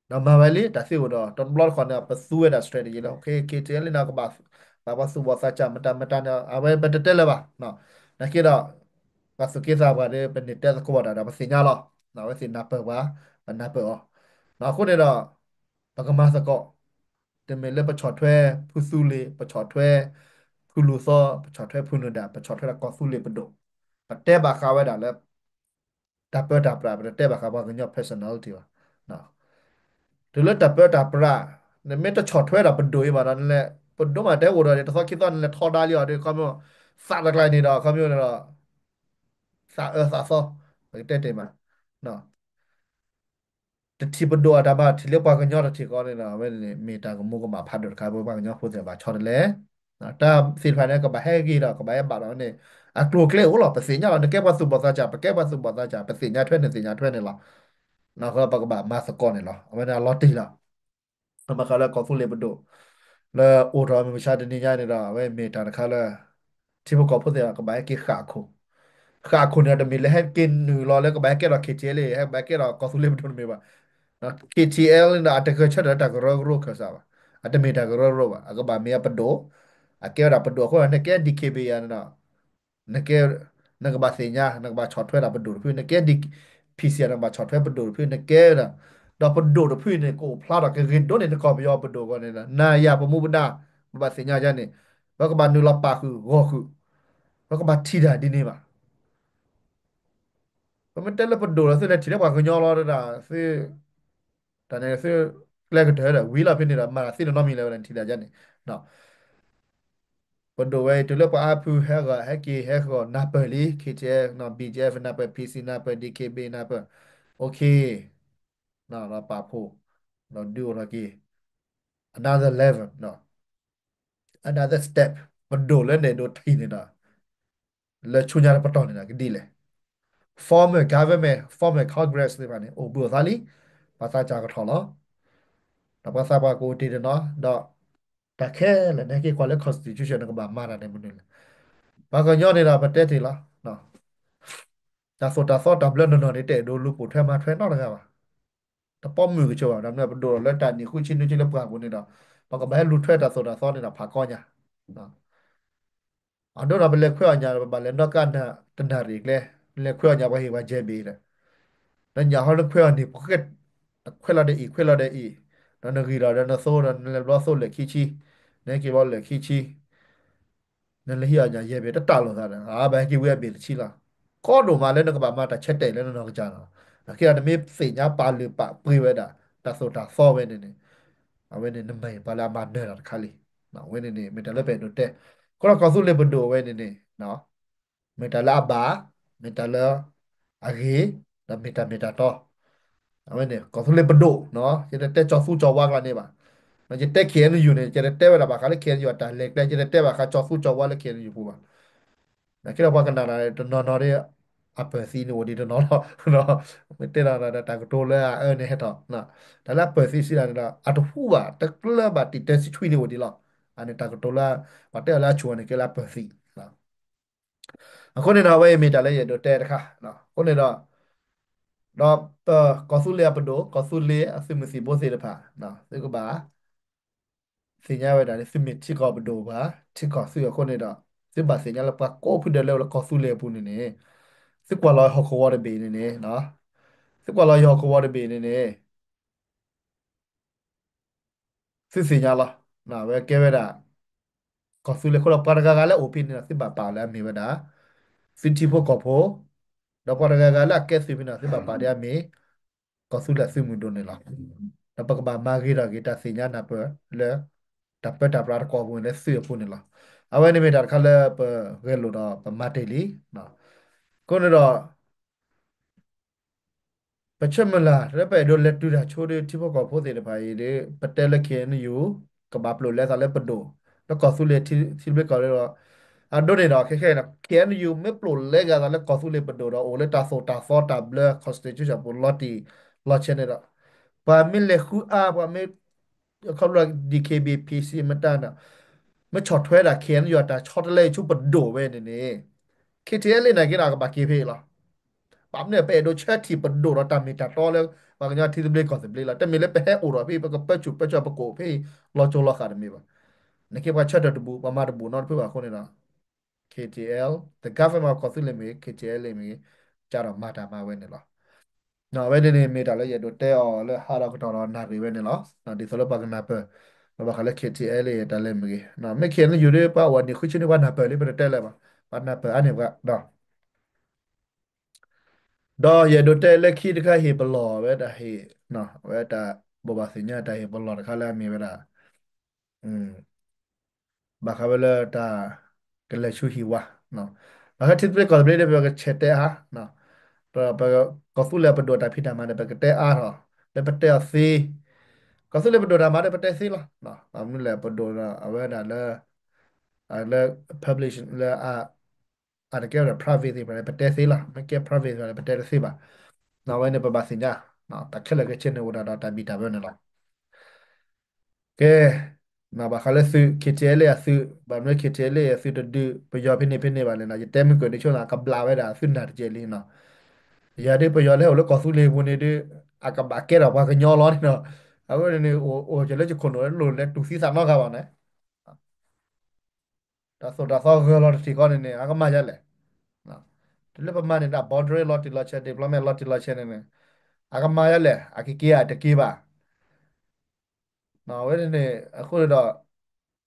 ဒီးမၤဝဲလံ တၢ်သ့အိၣ်ဒီး တဘျီတခီၣ်န့ၣ် ပသူဝဲဒၣ် strategy လၢ okay, KTLA န့ၣ် ကဘၣ် ဘၣ်ပှၤသူၣ်ဘီၣ်သးစၢ် မတၤမတၤန့ၣ် အဝဲပတတဲလၢၤဘၣ်. နာ်က့ဒီး ပှၤသူၣ်က့သးပှၢ်ဒီး ပန့ၢ်တဲသကိးတၢ်ဒီး ပသ့ၣ်ညါလီၤ. အဝဲသ့ၣ်နၢ်ပၢၢ်ပှၤ ပနၢ်ပၢၢ်အီၤ. အဃိန့ၣ်ဒီး ပကမၤသကိး, တမ့ၢ်လၢပဆီၣ်ထွဲဖုသူလ့ၤ, ပဆီၣ်ထွဲဖုလူၤသီ, ပဆီၣ်ထွဲဖုနုာ်ဒၣ်, ပဆီၣ်ထွဲဒၣ်ကီၢ်သူလ့ၤပဒိၣ်, ပတဲဘၣ်ဃးဝဲဒၣ်လၢ တၢ်ပၢတၢ်ပြး ပတတဲဘၣ်ဃးပှၤကညီ personality ဘၣ်. တုၤလၢတၢ်ပၢတၢ်ပြး နမ့ၢ်တဆီၣ်ထွဲဒၣ်ပဒိၣ်အံၤဘၣ်ဒီး နလဲၤ ပဒိၣ်မးတဲအိၣ်ဒီး တသီခံသီနလဲၤထီဒါလံအီၤဒီး ခီဖျိ သးတကျါန့ၣ်ဒီး ခီဖျိန့ၣ်ဒီး သးအၢသးသီ ပကတဲတ့ၢ်မး တထံၣ်ပဒိၣ်အတၢ်မၤ ထံၣ်လၢပှၤကညီတထံၣ်ဃီန့ၣ်ဒီး အဝဲန့ၣ် မ့ၢ်တၢ်ကမူကမၣ်ဖးဒိၣ်တခါ ပပှၤကညီဖိသ့ၣ်တဖၣ်ဆီတလဲ တၢ်သ့ၣ်တဖၣ်န့ၣ် ကဘၣ်ဟဲဂ့ၤဒီး ကဘၣ်ဟဲဘၣ်ဒီးန့ၣ် အကျိၤအကျဲအိၣ်လီၤ. ပသ့ၣ်ညါလီၤ နကဲပှၤသူၣ်ဘီၣ်သးစၢ် ပကဲပှၤသူၣ်ဘီၣ်သးစၢ် ပသ့ၣ်ညါထွဲန့ၣ်သ့ၣ်ညါထွဲန့ၣ်လီၤ. ပကဘၣ်မၤသကိးန့ၣ်လီၤ. အဝဲန့ၣ်အလီၤတံၢ်လီၤ. ဘၣ်ဃးလၢကီၢ်သူလ့ၤပဒိၣ် လၢအိၣ်ထီၣ်မုၢ်မဆါတနံၤညါန့ၣ်ဒီး အဝဲမ့ၢ်တၢ်တခါလၢ ထံဖိကီၢ်ဖိသ့ၣ်တဖၣ် ကဘၣ်ဟဲက့ၤဃၣ်ခိၣ်, ဃၣ်ခိၣ်န့ၣ်ဒီး တမ့ၢ်လၢဟဲက့ၤနုာ်လီၤလၢကဘၣ်ဟဲကဲထီၣ် KTLA ဟဲကဘၣ်ဟဲကဲထီၣ်ကီၢ်သူလ့ၤပဒိၣ်တမ့ၢ်ဘၣ်. KTLA န့ၣ်ဒီး အတဂဲၤဆၢထၢၣ်လၢတၢ်ကရၢကရိခၢၣ်စးဘၣ်, အတမ့ၢ်တၢ်ကရၢကရိဘၣ်, အကဘၣ်မ့ၢ်အပဒိၣ်, အကဲဝဲဒၣ်ပဒိၣ်အဃိ နကဲ DKBA န့ၣ်ဒီး နကဲ နကဘၣ်သ့ၣ်ညါ နကဘၣ်ဆီၣ်ထွဲဒၣ်ပဒိၣ်တဖု နကဲ PC နကဘၣ်ဆီၣ်ထွဲပဒိၣ်တဖု နကဲဝဲဒၣ်, ဒီးပဒိၣ်တဖုန့ၣ် ကအိၣ်ဖျါထီၣ်ကဂ့ၤဒိၣ်န့ၢ်နကီၢ်ပယီၤပဒိၣ်အဂီၢ်န့ၣ်ဒီး နၤယၤပမူပဒါ ပဘၣ်သ့ၣ်ညါယါန့ၣ် ပကဘၣ်နုာ်လီၤပာ်ဃုာ်ဂီၢ်ဃုာ်, ပကဘၣ်ထံၣ်တၢ်ဒ်န့ၣ်ဘၣ်. ပမ့ၢ်တဲလၢပဒိၣ်ဒီး သုလဲၤထံၣ်လၢပှၤကညီလီၤ တၢ်သု တၢ်န့ၣ်သု ကျဲကတၢၢ်ဒီး ဝံၤလီၤဖဲန့ၣ်ဒီး မၤတၢ်သ့တနီတမံၤလၢၤဝဲဒၣ် ထံၣ်တၢ်ယါန့ၣ် ပဒိၣ်ဝဲအံၤ တုၤလၢပှၤအါဖုဟဲဂီၤ ဟဲက့ၤဟဲဂီၤ နၢ်ပၢၢ်လံ KTLA နီၢ် BGF နၢ်ပၢၢ် PC နၢ်ပၢၢ် DKBA နၢ်ပၢၢ် okay ဒီးပာ်ဖှိၣ် ဒီးဒုးအိၣ်ထီၣ်က့ၤ another level နီၢ် another step ပဒိၣ်လၢန့ၣ်ဒိးထံၣ်န့ၣ်ဒီး လၢဆူညါတပတီၢ်န့ၣ်ဒီး ကဒ်လဲၣ် former government former Congress သ့ၣ်တဖၣ်န့ၣ် အိၣ်ဘှံးအိၣ်သါလံ ပှၤသးစၢ်ကထီၣ်လီၤ ဒီးပှၤသးပှၢ်ကအိၣ်တ့ၢ်တနီၤ ဒီး တၢ်ခဲလၢာ်န့ၣ် ဟဲက့ၤကွၢ်လၢ constitution န့ၣ် ကဘၣ်မၤတၢ်န့ၣ်မနုၤလဲၣ် ပှၤကညီန့ၣ်ဒီး ပတဲတ့ၢ်လီၤ တၢ်သိၣ်တၢ်သီတၢ်ဘျၢနီၢ်နီၢ်န့ၣ် တအဲၣ်ဒိးလူၤပိာ်ထွဲမၤထွဲနီတဂၤဘၣ် တပိာ်မုၣ်ကဆိဘၣ် ဒီးမ့ၢ်ပဒိၣ်လၢတၢ်နံၣ်ဃုဆံနွံဆံလၢပှၢ်ပူၤန့ၣ်ဒီး ပကဘၣ်ဟဲလူၤထွဲတၢ်သိၣ်တၢ်သီန့ၣ်ဒီး ဖးကီညါ အဒိဒီးပလဲၤခွဲးအီၣ်ညၣ် ပဘၣ်လဲၤနီၣ်ကါတနၣ်ရံၣ်ကျဲ လဲၤခွဲးအီၣ်ညၣ်ပှၤဟ့ၣ်ပှၤကဲဘ့ၣ်ဒီး နညၣ်ဟီနခွဲးအီၣ်န့ၣ် ပဃဲ ခွဲးလီၤဒီးအံၤ ခွဲးလီၤဒီးအံၤ ဒီးနဂံၢ်လီၤဒီးနသိဒီး နလဲၤဘျီသိလၢာ်ခံဆံ နဟဲက့ၤဘျီလၢာ်ခံဆံ နလဲၤဟံးအီၣ်ညၣ်ယဲၢ်ဘ့ၣ် တတၢ်လိာ်သးဒီး အဘၣ်ဟဲက့ၤဝံၤအဘ့ၣ်တဆံလီၤ. ကီဒိၣ်မးလၢနကဘၣ်မၤတၢ်ဆၢတဲာ်လၢနနီၢ်ကစၢ်လီၤ. အဃိဒီးနမ့ၢ်သ့ၣ်ညါပာ်လုၢ်ပာ်ပှ့ၤဝဲဒၣ် တၢ်သိၣ်တၢ်သီဝဲန့ၣ်န့ၣ် အဝဲန့ၣ်နမၤပှၤလၢအမၤနၢၤတၢ်တခါလံ. အဝဲန့ၣ်န့ၣ် မ့ၢ်တၢ်လၢပအဲၣ်ဒိးတဲ အဃိဒီးကီၢ်သူလ့ၤပဒိၣ်ဝဲန့ၣ်န့ၣ် မ့ၢ်တၢ်လၢအဘၣ်, မ့ၢ်တၢ်လၢအဂ့ၤ, ဒီးမ့ၢ်တၢ်မ့ၢ်တၢ်တီ အဝဲန့ၣ် ကီၢ်သူလ့ၤပဒိၣ်, ယတတဲကၠီၤသူကၠီၤဝါကျါန့ၣ်ဘၣ်. ယတဲ KNU န့ၣ် ယတတဲဝဲဒၣ်ဘၣ်ဃးလၢ KNU အတၢ်လဲၤကျဲ, ယတတဲဘၣ်ဃးကၠီၤသူကၠီၤဝါလၢ KNU ပူၤဘၣ်. နာ်က့ဒီးပှၤကနၣ်တၢ်တနီၤနီၤဒီး အပၢၢ်သံန့ၣ်အိၣ်ဒံးတနီၤလီၤ. မ့ၢ်တဲဒီးတၢ်ကတိၤလၢအအၢန့ၣ်ဟဲထီၣ်, တၢ်လၢအပၢၢ်သံစံးတၢ်န့ၣ်ဒီး အတဟူဘၣ် တကျၢဘၣ် တံာ်တဲဆံထွံန့ၣ်အိၣ်ဒံးလီၤ. အန့ၣ်တၢ်ကတိၤလၢ ပှၤတဲအီၤလၢအဆူၣ်အီၤန့ၣ် ကဲလၢအပၢၢ်သံ အဃိန့ၣ်ဒီး အဝဲအံၤမ့ၢ်တၢ်လၢယအဲၣ်ဒိးတဲတခါ, အဃိန့ၣ်ဒီး ဒီးပကီၢ်သူလ့ၤအပဒိၣ် ကီၢ်သူလ့ၤအသုးမုၢ်သံၣ်ဘိသ့ၣ်တဖၣ် သုကဘၣ် သ့ၣ်ညါဝဲဒၣ်န့ၣ် သုမ့ၢ်ထံကီၢ်ပဒိၣ်ဘၣ် ထံကီၢ်သုအဃိန့ၣ်ဒီး သုဘၣ်သ့ၣ်ညါလၢပှၤကိးဖုဒဲးလၢအိၣ်လၢကီၢ်သူလ့ၤအပူၤန့ၣ်န့ၣ် သုကွၢ်လီၤဟီၣ်ကဝီၤတဘ့ၣ်န့ၣ်န့ၣ် သုကွၢ်လီၤဟီၣ်ကဝီၤတဘ့ၣ်န့ၣ်န့ၣ် သုသ့ၣ်ညါလီၤ. အဝဲကဲဝဲဒၣ် ကီၢ်သူလ့ၤအဃိဒီး ပှၤတဂၤဂၤလၢအအိၣ်ဖဲန့ၣ်ဒီး သုဘၣ်ပာ်လၢအမ့ၢ်ဝဲဒၣ် သုထံဖိကီၢ်ဖိ, ဒီးပှၤတဂၤဂၤလၢအကဲသုးဖဲန့ၣ်ဒီး သုဘၣ်ပာ်လၢအမ့ၢ် ကီၢ်သူလ့ၤအသုးမုၢ်ဒိၣ်န့ၣ်လီၤ. ဒီးပကဘၣ်မၤဂ့ၤထီၣ်က့ၤတၢ်သ့ၣ်ညါနၢ်ပၢၢ်လၢ တၢ်ပၢတၢ်ပြးတကီၢ်ပူၤလၢသုးအပူၤန့ၣ်လီၤ. အဝဲန့ၣ်မ့ၢ်တၢ်တခါလၢပဂဲၤလိာ်ဒီးပမၤတ့ၢ်လံ. အဃိန့ၣ်ဒီး ပဆၢမုၢ်လၢ် လၢပအဲၣ်ဒိးလဲၤတုၤတၢ်ဆိဒီး ထံဖိကီၢ်ဖိသ့ၣ်တဖၣ်အံၤဒီး ပတဲလၢ KNU ကဘၣ်ပျိာ်လဲသးလၢပဒိၣ် လၢကီၢ်သူလ့ၤထံသဘျ့ကီၢ်ရ့ဒီး အဒိန့ၣ်ဒီး ခဲခဲအံၤဒီး KNU မ့ၢ်ပျိာ်လဲက့ၤသးလၢကီၢ်သူလ့ၤပဒိၣ်ဒီး အိၣ်လၢတၢ်သိၣ်တၢ်သီတၢ်ဘျၢ constitution ပူၤလီၤတံၢ်လီၤဆဲးန့ၣ်ဒီး ပှၤမ့ၢ်လဲၤဃုအါ ပှၤမ့ၢ် ခီဖျိ ဒီး ခ့ဘံၣ် ပံၣ်စံၣ် မ့ၢ်တၢ်န့ၣ် မ့ၢ်ဆီၣ်ထွဲဒၣ် ခ့ၣ်အဲၣ်ယူၣ် အတၢ်ဆီတလဲအံၤဆူပဒိၣ်ဝဲန့ၣ်န့ၣ် ခ့ၣ်ထံၣ်အဲလ့ၣ် နာ်က့ဒီး အကဘၣ်က့ၤဖဲအံၤလီၤ. ဘၣ်မနုၤပအဲၣ်ဒိးဆၢထံၣ်ပဒိၣ်ဒီးတၢ်မ့ၢ်တၢ်တီလၢ ပှၤကညီထံသဘျ့ကီၢ်သဘျ့လီၤ. တမ့ၢ်လၢပဟဲအိၣ်ဒီးဖဲ ပကပၢဆူၣ်ပၢစိးပကိးဖဲအံၤ လီၤစိၤလီၤဃာ်တမ့ၢ်ဘၣ်. နာ်က့ပှၤဆၢထၢၣ်တဘူၣ် ပှၤမၤတဘူၣ်နီတဖုဘၣ်အဃိန့ၣ်ဒီး ခ့ၣ်ထံၣ်အဲလ် the government ကီၢ်သူလ့ၤမ့ၢ်ဂ့ၤ ခ့ၣ်ထံၣ်အဲလ့ၣ်မ့ၢ်ဂ့ၤ ကဒီးမၤတၢ်မၤဝဲန့ၣ်လီၤ. အဝဲန့ၣ်န့ၣ် မ့ၢ်တၢ်လၢယအဲၣ်ဒိးတဲအီၤလၢဟါဒီးကတီၢ်ဒီးနၣ်ရံၣ်ဝဲန့ၣ်လီၤ. ဒ်သိးလၢပှၤကနၢ်ပၢၢ် ဘၣ်ဃးလၢ ခ့ၣ်ထံၣ်အဲလ့ၣ် တၢ်လဲၣ်မ့ၢ်ဂ့ၤ မ့ၢ်ခ့ၣ်အဲၣ်ယူၣ်ဒီး ပှၤအိၣ်နံၣ်ဃုဆံန့ၣ် ပှၤနၢ်ပၢၢ်လံ ပတတဲလၢၤဘၣ်. ပှၤနၢ်ပၢၢ်အါန့ၢ်ပှၤဒီး ဒီးယအဲၣ်ဒိးတဲလၢခံတခါ ဟ့ၣ်ပလီၢ်ဝဲဒၣ်ဟ့ၣ် ဝဲတၢ်ဘိးဘၣ်သ့ၣ်ညါ တၢ်ဟ့ၣ်ပလီၢ်တခါလၢအမ့ၢ်ဝဲဒၣ် ဘၣ်ဃးဝဲလၢတၢ် ကလဲၤဆူဟံၣ်ဝါ ဘၣ်ဃးထံသဘျ့ကီၢ်သဘျ့န့ၣ် ပကဆဲးတဲအါ ပကီၢ်သူလ့ၤပဒိၣ်တၢ်ဖံးတၢ်မၤန့ၣ် ပကတဲအါထီၣ် လၢပတဲအီၤသ့ ကီၢ်သူလ့ၤပဒိၣ်တၢ်မၤဒီးပတဲသ့လီၤ. ဘၣ်မနုၤလဲၣ် ပဒိၣ်အဝဲဒၣ်လၢ လၢ publish လၢ အတကဲဝဲဒၣ် private သ့ၣ်တဖၣ်န့ၣ် ပတဲသ့လီၤ. မ့ၢ်ကဲ private သ့ၣ်တဖၣ်န့ၣ် ပတဲတသ့ဘၣ်. အဝဲန့ၣ်ပဘၣ်သ့ၣ်ညါ တၢ်ခဲလၢာ်ခဲဆ့န့ၣ်အိၣ်ဒၣ်ဒီးတၢ်ဘံၣ်တၢ်ဘၢန့ၣ်လီၤ. ကဲ ဘၣ်ဃးလၢသုး ခ့ၣ်ထံၣ်အဲလ့ၣ်အသုး ဘၣ်မနုၤ ခ့ၣ်ထံၣ်အဲလ့ၣ် အသုးတဒုး ပယီၤဖဲန့ၣ်ဖဲန့ၣ်ဘၣ်န့ၣ်နီၤ ယတဲမုၢ်ကၢၢ်န့ၣ်ဆိနီၤ အကဘျးဝဲဒၣ်သုးနၢ်တကဲးလံနီၤ. ယၤဒ်ပယီၤလၢဟဲအိၣ်လၢကီၢ်သူလ့ၤပူၤန့ၣ်ဒုး အကဘၣ်ကဲထီၣ်ပှၤကညီလီၤန့ၣ်နီၤ. အဝဲန့ၣ်န့ၣ် အိၣ်ကၢၢ်လၢယခိၣ်နူာ်လၢလိၣ်လဲၤတူၢ်သံသးနီတဂၤဘၣ်န့ၣ် တၢ်သိၣ်တၢ်သီဂၢၤလီၤတထံၣ်ဃီန့ၣ်န့ၣ် အကမၤယၤလဲၣ်. တုၤလၢပမၤန့ၣ်ဒၣ် boundary လီၤတံၢ်လီၤဆဲး diplomatic လီၤတံၢ်လီၤဆဲးန့ၣ်န့ၣ် အကမၤယၤလဲၣ် အကက့ၤဧါတက့ၤဘၣ်. အဝဲန့ၣ်န့ၣ် အဃိန့ၣ်ဒီး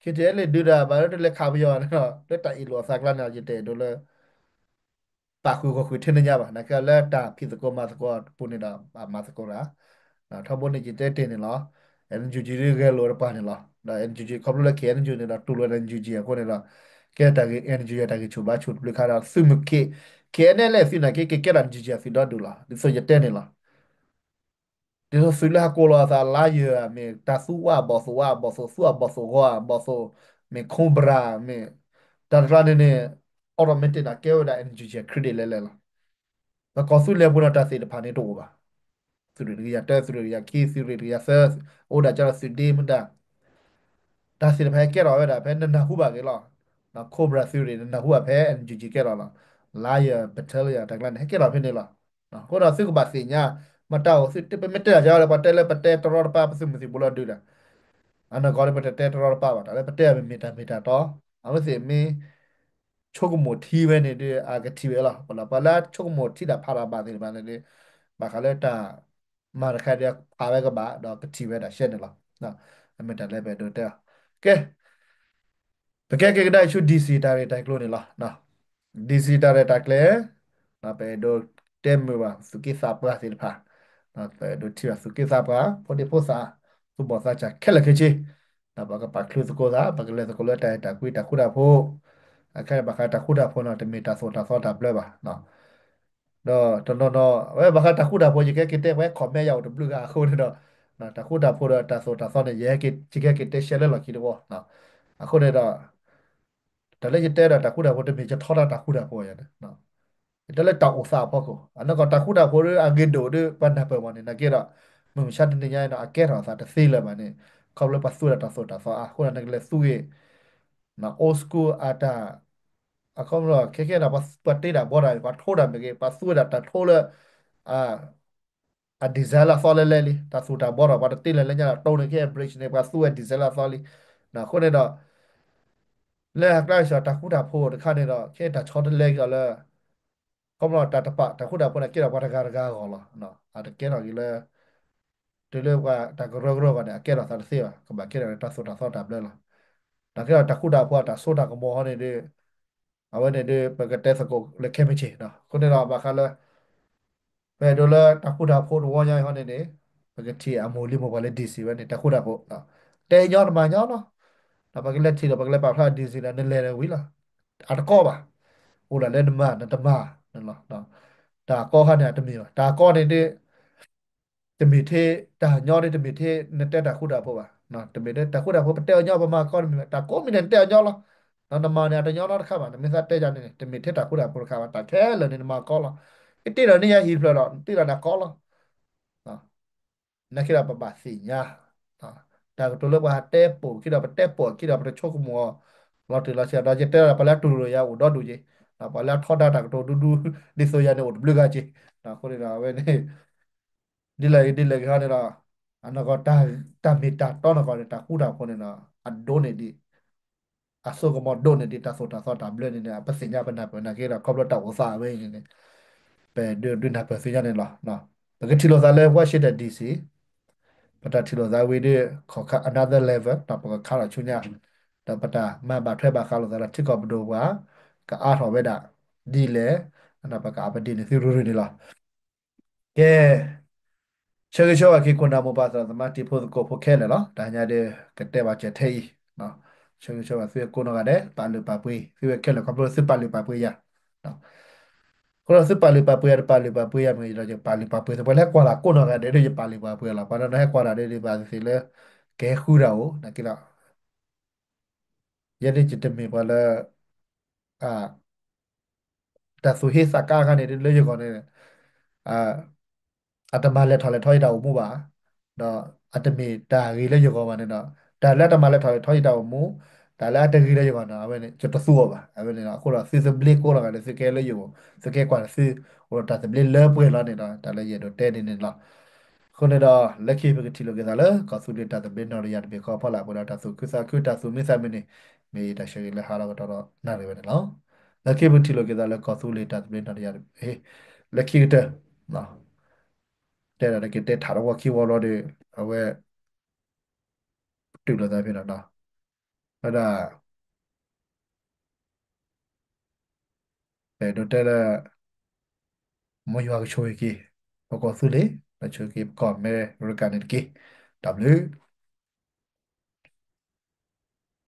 ခ့ၣ်ထံၣ်အဲလ့ၣ်ဒုးဒၣ် ဘၣ်လၢတလဲၤခးပယီၤန့ၣ်ဒီး လၢတၢ်အ့ၣ်လိာ်အသးကျါန့ၣ် ယတအဲၣ်ဒိးလၢ ပာ်ဃုာ်ဂီၢ်ဃုာ်ထဲန့ၣ်ညါဘၣ်. နာ်က့လၢတၢ်ဖံးသကိးမၤသကိးအပူၤန့ၣ်ဒီး ဘၣ်မၤသကိးတၢ် ထီဘိန့ၣ်ယတဲတ့ၢ်န့ၣ်လီၤ. NUG ဒ်ဂဲၤလိာ်တပှၤန့ၣ်လီၤ. ဒီး NUG ခီဖျိလၢ ခ့ၣ်အဲၣ်ယူၣ်န့ၣ်ဒီး တူၢ်လိာ်ဒီး NUG အဃိန့ၣ်ဒီး ကဲတၢ်ဂ့ၢ် NUG တၢ်ဂံၢ်ဆူၣ်ဘါဆူၣ်တဘျုးခါဒီး သုးမုၢ်ခ့ၣ် ခ့ၣ်အဲၣ်အဲလ့ၣ်သုးနာ်က့ ကကဲထီၣ် NUG အသုးဒီဒူၣ်လီၤ. ဒ်သိးယတဲန့ၣ်လီၤ. ဒ်သိးသုးလၢဟးကိးလီၤအသး liar မ့ၢ်တၢ်သူဝါဘီၣ်သိၣ်ဝါ ဘီၣ်သိၣ်သူအဘီၣ်သိၣ်ဂီၤ ဘီၣ်သိၣ် မ့ၢ် Cobra မ့ၢ် တၢ်တဖၣ်န့ၣ်န့ၣ် automatic န့ၣ် ကဲဝဲဒၣ် NUG credit လဲၤလဲၤလီၤ. ပကီၢ်သူလ့ၤပူၤန့ၣ် တၢ်သ့ၣ်တဖၣ်န့ၣ်တအိၣ်ဘၣ်. သုးရ့ၣ်တကယၤတၢ သုးရ့ၣ်တကယၤခံ သုးရ့ၣ်တကယၤသၢ အိၣ်ဒၣ်ကဒီးသုးဒ့မတၤ တၢ်သ့ၣ်တဖၣ်ဟဲကဲထီၣ်ဝဲဒၣ်ဖဲနနၢ်ဟူဘၣ်က့ၤလီၤ. Cobra သုးရ့ၣ် နနၢ်ဟူဘၣ်ဖဲ NUG ကဲထီၣ်လီၤ. Lion Battalion တၢ်ကျါန့ၣ် ဟဲကဲထီၣ်ဖဲန့ၣ်လီၤ. အဃိဒီးသုကဘၣ်သ့ၣ်ညါ မတၤအိၣ်သု ပမ့ၢ်တဲတၢ်ယါလၢပှၤတဲလၢပတဲတရီတပါ ပသုးမုၢ်သံၣ်ဘိလီၤဒုးဒီး အနီၢ်ကီၢ်လၢပတတဲတရီတပါဘၣ် တၢ်လၢပတဲအမ့ၢ်တၢ်မ့ၢ်တၢ်တီ အဝဲသ့ၣ်မ့ၢ် ဆိကမိၣ်ထံဝဲန့ၣ်ဒီး အကထံၣ်ဝဲလီၤ. ပှၤလၢအဆိကမိၣ်ထံတၢ်ဖးတၢ်ဘၣ်သ့ၣ်တဖၣ်န့ၣ်ဒီး ဘၣ်ဃးလၢတၢ်မၤတခါဒီးဖးဝဲကဘၣ် ဒီးကထံၣ်ဝဲဒၣ်ရှဲန့ၣ်လီၤ. အမ့ၢ်တၢ်လၢပအဲၣ်ဒိးတဲအီၤ ကဲ ပကဲက့ၤကဒါဆူ DC တၢ်ရဲၣ်တၢ်ကျဲၤန့ၣ်လီၤ. DC တၢ်ရဲၣ်တၢ်ကျဲၤ ပအဲၣ်ဒိးတဲမုာ်ဘၣ် သူၣ်က့သးပှၢ်သ့ၣ်တဖၣ် ပအဲၣ်ဒိးထံၣ်ဘၣ်သူၣ်က့သးပှၢ် ဖိဒံဖိသၣ် သူၣ်ဘီၣ်သးစၢ်ခဲလၢာ်ခဲဆ့ ဒီးပကပာ်ချုးသကိးသး ပကလဲၤသကိးလၢတၢ်အဲၣ်တၢ်ကွံတၢ်ဃူတၢ်ဖိး အခါဘၣ်ဃးတၢ်ဃူတၢ်ဖိးန့ၣ် တမ့ၢ်တၢ်သိၣ်တၢ်သီတၢ်ဘျၢဘၣ်. ဒီးတနီၤနီၤ အဝဲဘၣ်ဃးတၢ်ဃူတၢ်ဖိး ယကဟဲက့ၤတဲပှၤ comment ယၤအိၣ်တဘျုးဂၤအဃိန့ၣ်ဒီး တၢ်ဃူတၢ်ဖိးဒီးတၢ်သိၣ်တၢ်သီန့ၣ် ယဟဲက့ၤ ယကဟဲက့ၤတဲရှဲလၢလီၢ်ခံတဝီ အဃိန့ၣ်ဒီး တၢ်လၢယတဲဒီးတၢ်ဃူတၢ်ဖိး တမ့ၢ်ယထီဒါတၢ်ဃူတၢ်ဖိးယၤန့ၣ် ယတဲလၢတၢ်အိၣ်သးအဖီခိၣ် အနီၢ်ကီၢ်တၢ်ဃူတၢ်ဖိးဒီးအဂ့ၤဒိၣ်ဒီး ပှၤနၢ်ပၢၢ်မးန့ၣ် နာ်က့ဒီး မုၢ်မဆါတနံၤညါအံၤဒီး အကဲထီၣ်အသးတသ့လၢၤဘၣ်န့ၣ် ခီဖျိပှၤသူဝဲဒၣ်တၢ်သိၣ်တၢ်သီအါ အဃိဒီးနကလဲၤသူဂ့ၤ old school အတၢ် အခီပညီ ခဲခဲန့ၣ် ပှၤတ့တၢ်ဘီတၢ် ပှၤထိတၢ်မ့ၢ်ဂ့ၤ ပှၤသူဝဲဒၣ်တၢ်ထိလၢ အ design လၢအသီလဲလဲလံ တၢ်သူၣ်တၢ်ဘီထီၣ် ပှၤတတ့လဲၤလၢညါဒီး တိၢ်န့ၣ်ခဲ bridge န့ၣ် ပှၤသူဝဲ design လၢအသီလံ. အဃိန့ၣ်ဒီး လၢအကျါစှၤတၢ်ဃူတၢ်ဖိးတခါန့ၣ်ဒီး ခဲတၢ်ဆီတလဲက့ၤအီၤလၢ ခီပညီတၢ်တပာ် တၢ်ဃူတၢ်ဖိးန့ၣ် ကဲထီၣ်ပှၤတဂၤတဂၤအဂီၢ်လီၤ. အတကဲထီၣ်က့ၤလၢ တုၤလၢပှၤတၢ်ကရၢကရိဂီၢ်န့ၣ် အကဲထီၣ်သးတသ့ဘၣ် ကဘၣ်ကဲထီၣ်န့ၣ် တၢ်သိၣ်တၢ်သီတၢ်ဘျၢလီၤ. နာ်က့ဒီးတၢ်ဃူတၢ်ဖိးအတၢ်စိတၢ်ကမီၤဟီန့ၣ်ဒီး အဝဲန့ၣ်ဒီး ပကတဲသကိးလၢခဲမုၢ်ဆ့ၣ်နီၤ အဃိန့ၣ်ဒီးဘၣ်ဃးလၢ ပအဲၣ်ဒိးလၢတၢ်ဃူတၢ်ဖိးတဝီညါအံၤဟီန့ၣ်န့ၣ် ပကထံၣ်အမိၢ်လံမိၢ်ပှၢ်လၢ DC ဝဲန့ၣ် တၢ်ဃူတၢ်ဖိး တဲညီတမၤညီလီၤ. ဒီးပကလဲၤထံၣ်ဒီး ပကလဲၤပာ်ဖျါ DC ဒီး နလဲၤဒီးဝံၤလီၤ. အတကီဘၣ်. အိၣ်ဒၣ်လၢနမၤနတမၤန့ၣ်လီၤ. တၢ်ကီခါန့ၣ် အတမ့ၢ်ဘၣ်. တၢ်ကီန့ၣ်ဒီး တမ့ၢ်ထဲ တၢ်ညီဒီး တမ့ၢ်ထဲနတဲတၢ်ဃူတၢ်ဖိးဘၣ်. တမ့ၢ်ထဲတၢ်ဃူတၢ်ဖိး ပတဲအီၤညီ ပမၤကီတမ့ၢ်ဘၣ်. တၢ်ကိးမံၤန့ၣ် နတဲအီၤညီလီၤ. နမၤန့ၣ် အတညီလီၤတခါဘၣ်. နမ့ၢ်သးတဲယၤန့ၣ် တမ့ၢ်ထဲတၢ်ဃူတၢ်ဖိးတခါဘၣ်. တၢ်ခဲလၢာ်န့ၣ် နမၤကီလီၤ. ကတ့ထီၣ်န့ၢ်ယၤဟံၣ်ဖျၢၣ်ဒီး နတ့ထီၣ်န့ၢ်ကီလီၤ. နာ်က့ဒီးပဘၣ်သ့ၣ်ညါ တၢ်ကတိၤလၢပှၤဟးတဲပိာ်ခံဒီး ပတဲပိာ်ခံဒီး ပတဆိကမိၣ်အီၤ လီၤတံၢ်လီၤဆဲးဒီး ယတဲဒၣ်ပှၤလၢအတူၢ်လိာ်ယၤအိၣ်ဒီဒူၣ်က့ၤ, ပှၤလၢအထီဒါတၢ်ကတိၤဒူဒူ ဒ်သိးယၤန့ၣ်အိၣ်တဘျုးဂၤက့ၤ, အဃိန့ၣ်ဒီး အဝဲန့ၣ် ဒ်လဲၣ်ဂ့ၤဒ်လဲၣ်ဂ့ၤဟီန့ၣ်ဒီး အနီၢ်ကီၢ် တၢ်မ့ၢ်တၢ်တီနီၢ်ကီၢ်န့ၣ် တၢ်ဃူတၢ်ဖိးန့ၣ်ဒီး အဒိးန့ၢ်ဒံး အစိကမီၤဒိၣ်န့ၢ်ဒံး တၢ်သိၣ်တၢ်သီတၢ်ဘျၢန့ၣ်န့ၣ် ပသ့ၣ်ညါပနၢ်ပၢၢ်နာ်က့ဒီး ခီဖျိတၢ်အိၣ်သးအဝဲအံၤန့ၣ်န့ၣ် ပဒုးနၢ်ပၢၢ်သ့ၣ်ညါန့ၣ်လီၤ. ပကထံၣ်လိာ်သးလၢ Washington D C ပတၢ်ထံၣ်လိာ်သးဝံၤဒီး ခီၣ်ခါ another level ပကခါထီၣ်ဆူညါ ဒီးပတၢ်မၤဘၣ်ထွဲဘၣ်ဃးလိာ်သးလၢထံကီၢ်ပဒိၣ်ပှၤ ကအါထီၣ်ဝဲဒၣ်ဒ်လဲၣ် ပက update န့ၢ်သုရုၢ်ရုၢ်န့ၣ်လီၤ. ကဲ ဆၢဂ့ၤဆၢဝါက့ၤ ခိၣ်နၢ်မိၢ်ပၢ်သရၣ်သမါတံၤဖိသကိးဖိခဲလၢာ်လီၤ. တဟါညါဒီး ကတဲဘၣ်စၢၤထဲအံၤ, ဆၢဂ့ၤဆၢဝါသုဝဲကိးနီၢ်ဂၤဒဲး ပာ်လုၢ်ပာ်ပှ့ၤသုဝဲခဲလၢာ် ခီဖျိသုပာ်လုၢ်ပာ်ပှ့ၤယၤ အဃိဒီးသုပာ်လုၢ်ပာ်ပှ့ၤယၤ တပာ်လုၢ်ပာ်ပှ့ၤယၤမ့ၢ်ဒီး ယပာ်လုၢ်ပာ်ပှ့ၤသု ပှၤလၢကွၢ်တၢ်ကိးနီၢ်ဂၤဒဲးဒီး ယပာ်လုၢ်ပာ်ပှ့ၤလီၤ. ပှၤနီၢ်နီၢ်ဟဲကွၢ်တၢ်ဒီး ဒ်ဘၣ်သ့ၣ်သ့ၣ်လၢ ကဟဲဃုတၢ်အိၣ် နာ်က့ဒီး ယဲဒၣ်ယတမ့ၢ်ပှၤလၢ တၢ်သူၣ်ဟ့သးကါအခါန့ၣ် လၢယဂီၢ်န့ၣ် အတမၤလဲၤထီၣ်လဲၤထီယတၢ်အိၣ်မူဘၣ်, ဒီးအတမ့ၢ်တၢ်ဂ့ၤလၢယဂီၢ်ဘၣ်န့ၣ်ဒီး တၢ်လၢအတမၤလဲၤထီၣ်လဲၤထီယတၢ်အိၣ်မူ, တၢ်လၢအတဂ့ၤလၢယဂီၢ်န့ၣ် အဝဲန့ၣ် ယတသူအီၤဘၣ်. အဝဲန့ၣ်ဒီး အဃိဒီးသုသဘျ့ကိးနီၢ်ဂၤဒဲး သုကဟဲလၢယအိၣ် သုကဟဲကွၢ်သု အိၣ်ဒီးတၢ်သဘျ့လၢပှဲၤလီၤန့ၣ်ဒီး တၢ်လၢယအဲၣ်ဒိးတဲဒ်န့ၣ်လီၤ. အဃိန့ၣ်ဒီး လၢခံပကထံၣ်လိာ်က့ၤသးလၢ ကီၢ်သူလ့ၤတၢ်သဘျ့နီၢ်တယၢ်တဘ့ၣ်ဃီအဖီလာ် ပှဲၤဒီးတၢ်သူၣ်ခုသးခု တၢ်သူၣ်မံသးမုာ်န့ၣ် မ့ၢ်ယတၢ်ဆၢဂ့ၤလၢဟါလီၤကတီၢ်ဒီးနၣ်ရံၣ်ဝဲန့ၣ်လီၤ. လၢခံပကထံၣ်လိာ်က့ၤသးလၢ ကီၢ်သူလ့ၤတၢ်သဘျ့နီၢ်တယၢ်တဘ့ၣ် လၢခံကတၢၢ် တဲဒၣ်တက့ၢ် တဲထးတဝီခံဝီဘျီဒီး အဝဲ တုၤလိာ်သးဖဲန့ၣ်လီၤ. ဝဲဒၣ် ပအဲၣ်ဒိးတဲလၢ မ်ယွၤကဆိၣ်ဂ့ၤက့ၤ ပကီၢ်သူလ့ၤ ဒီးဆိၣ်ဂ့ၤက့ၤပကီၢ်အမဲရကၤန့ၣ်တက့ၢ်. တၢ်ဘျုး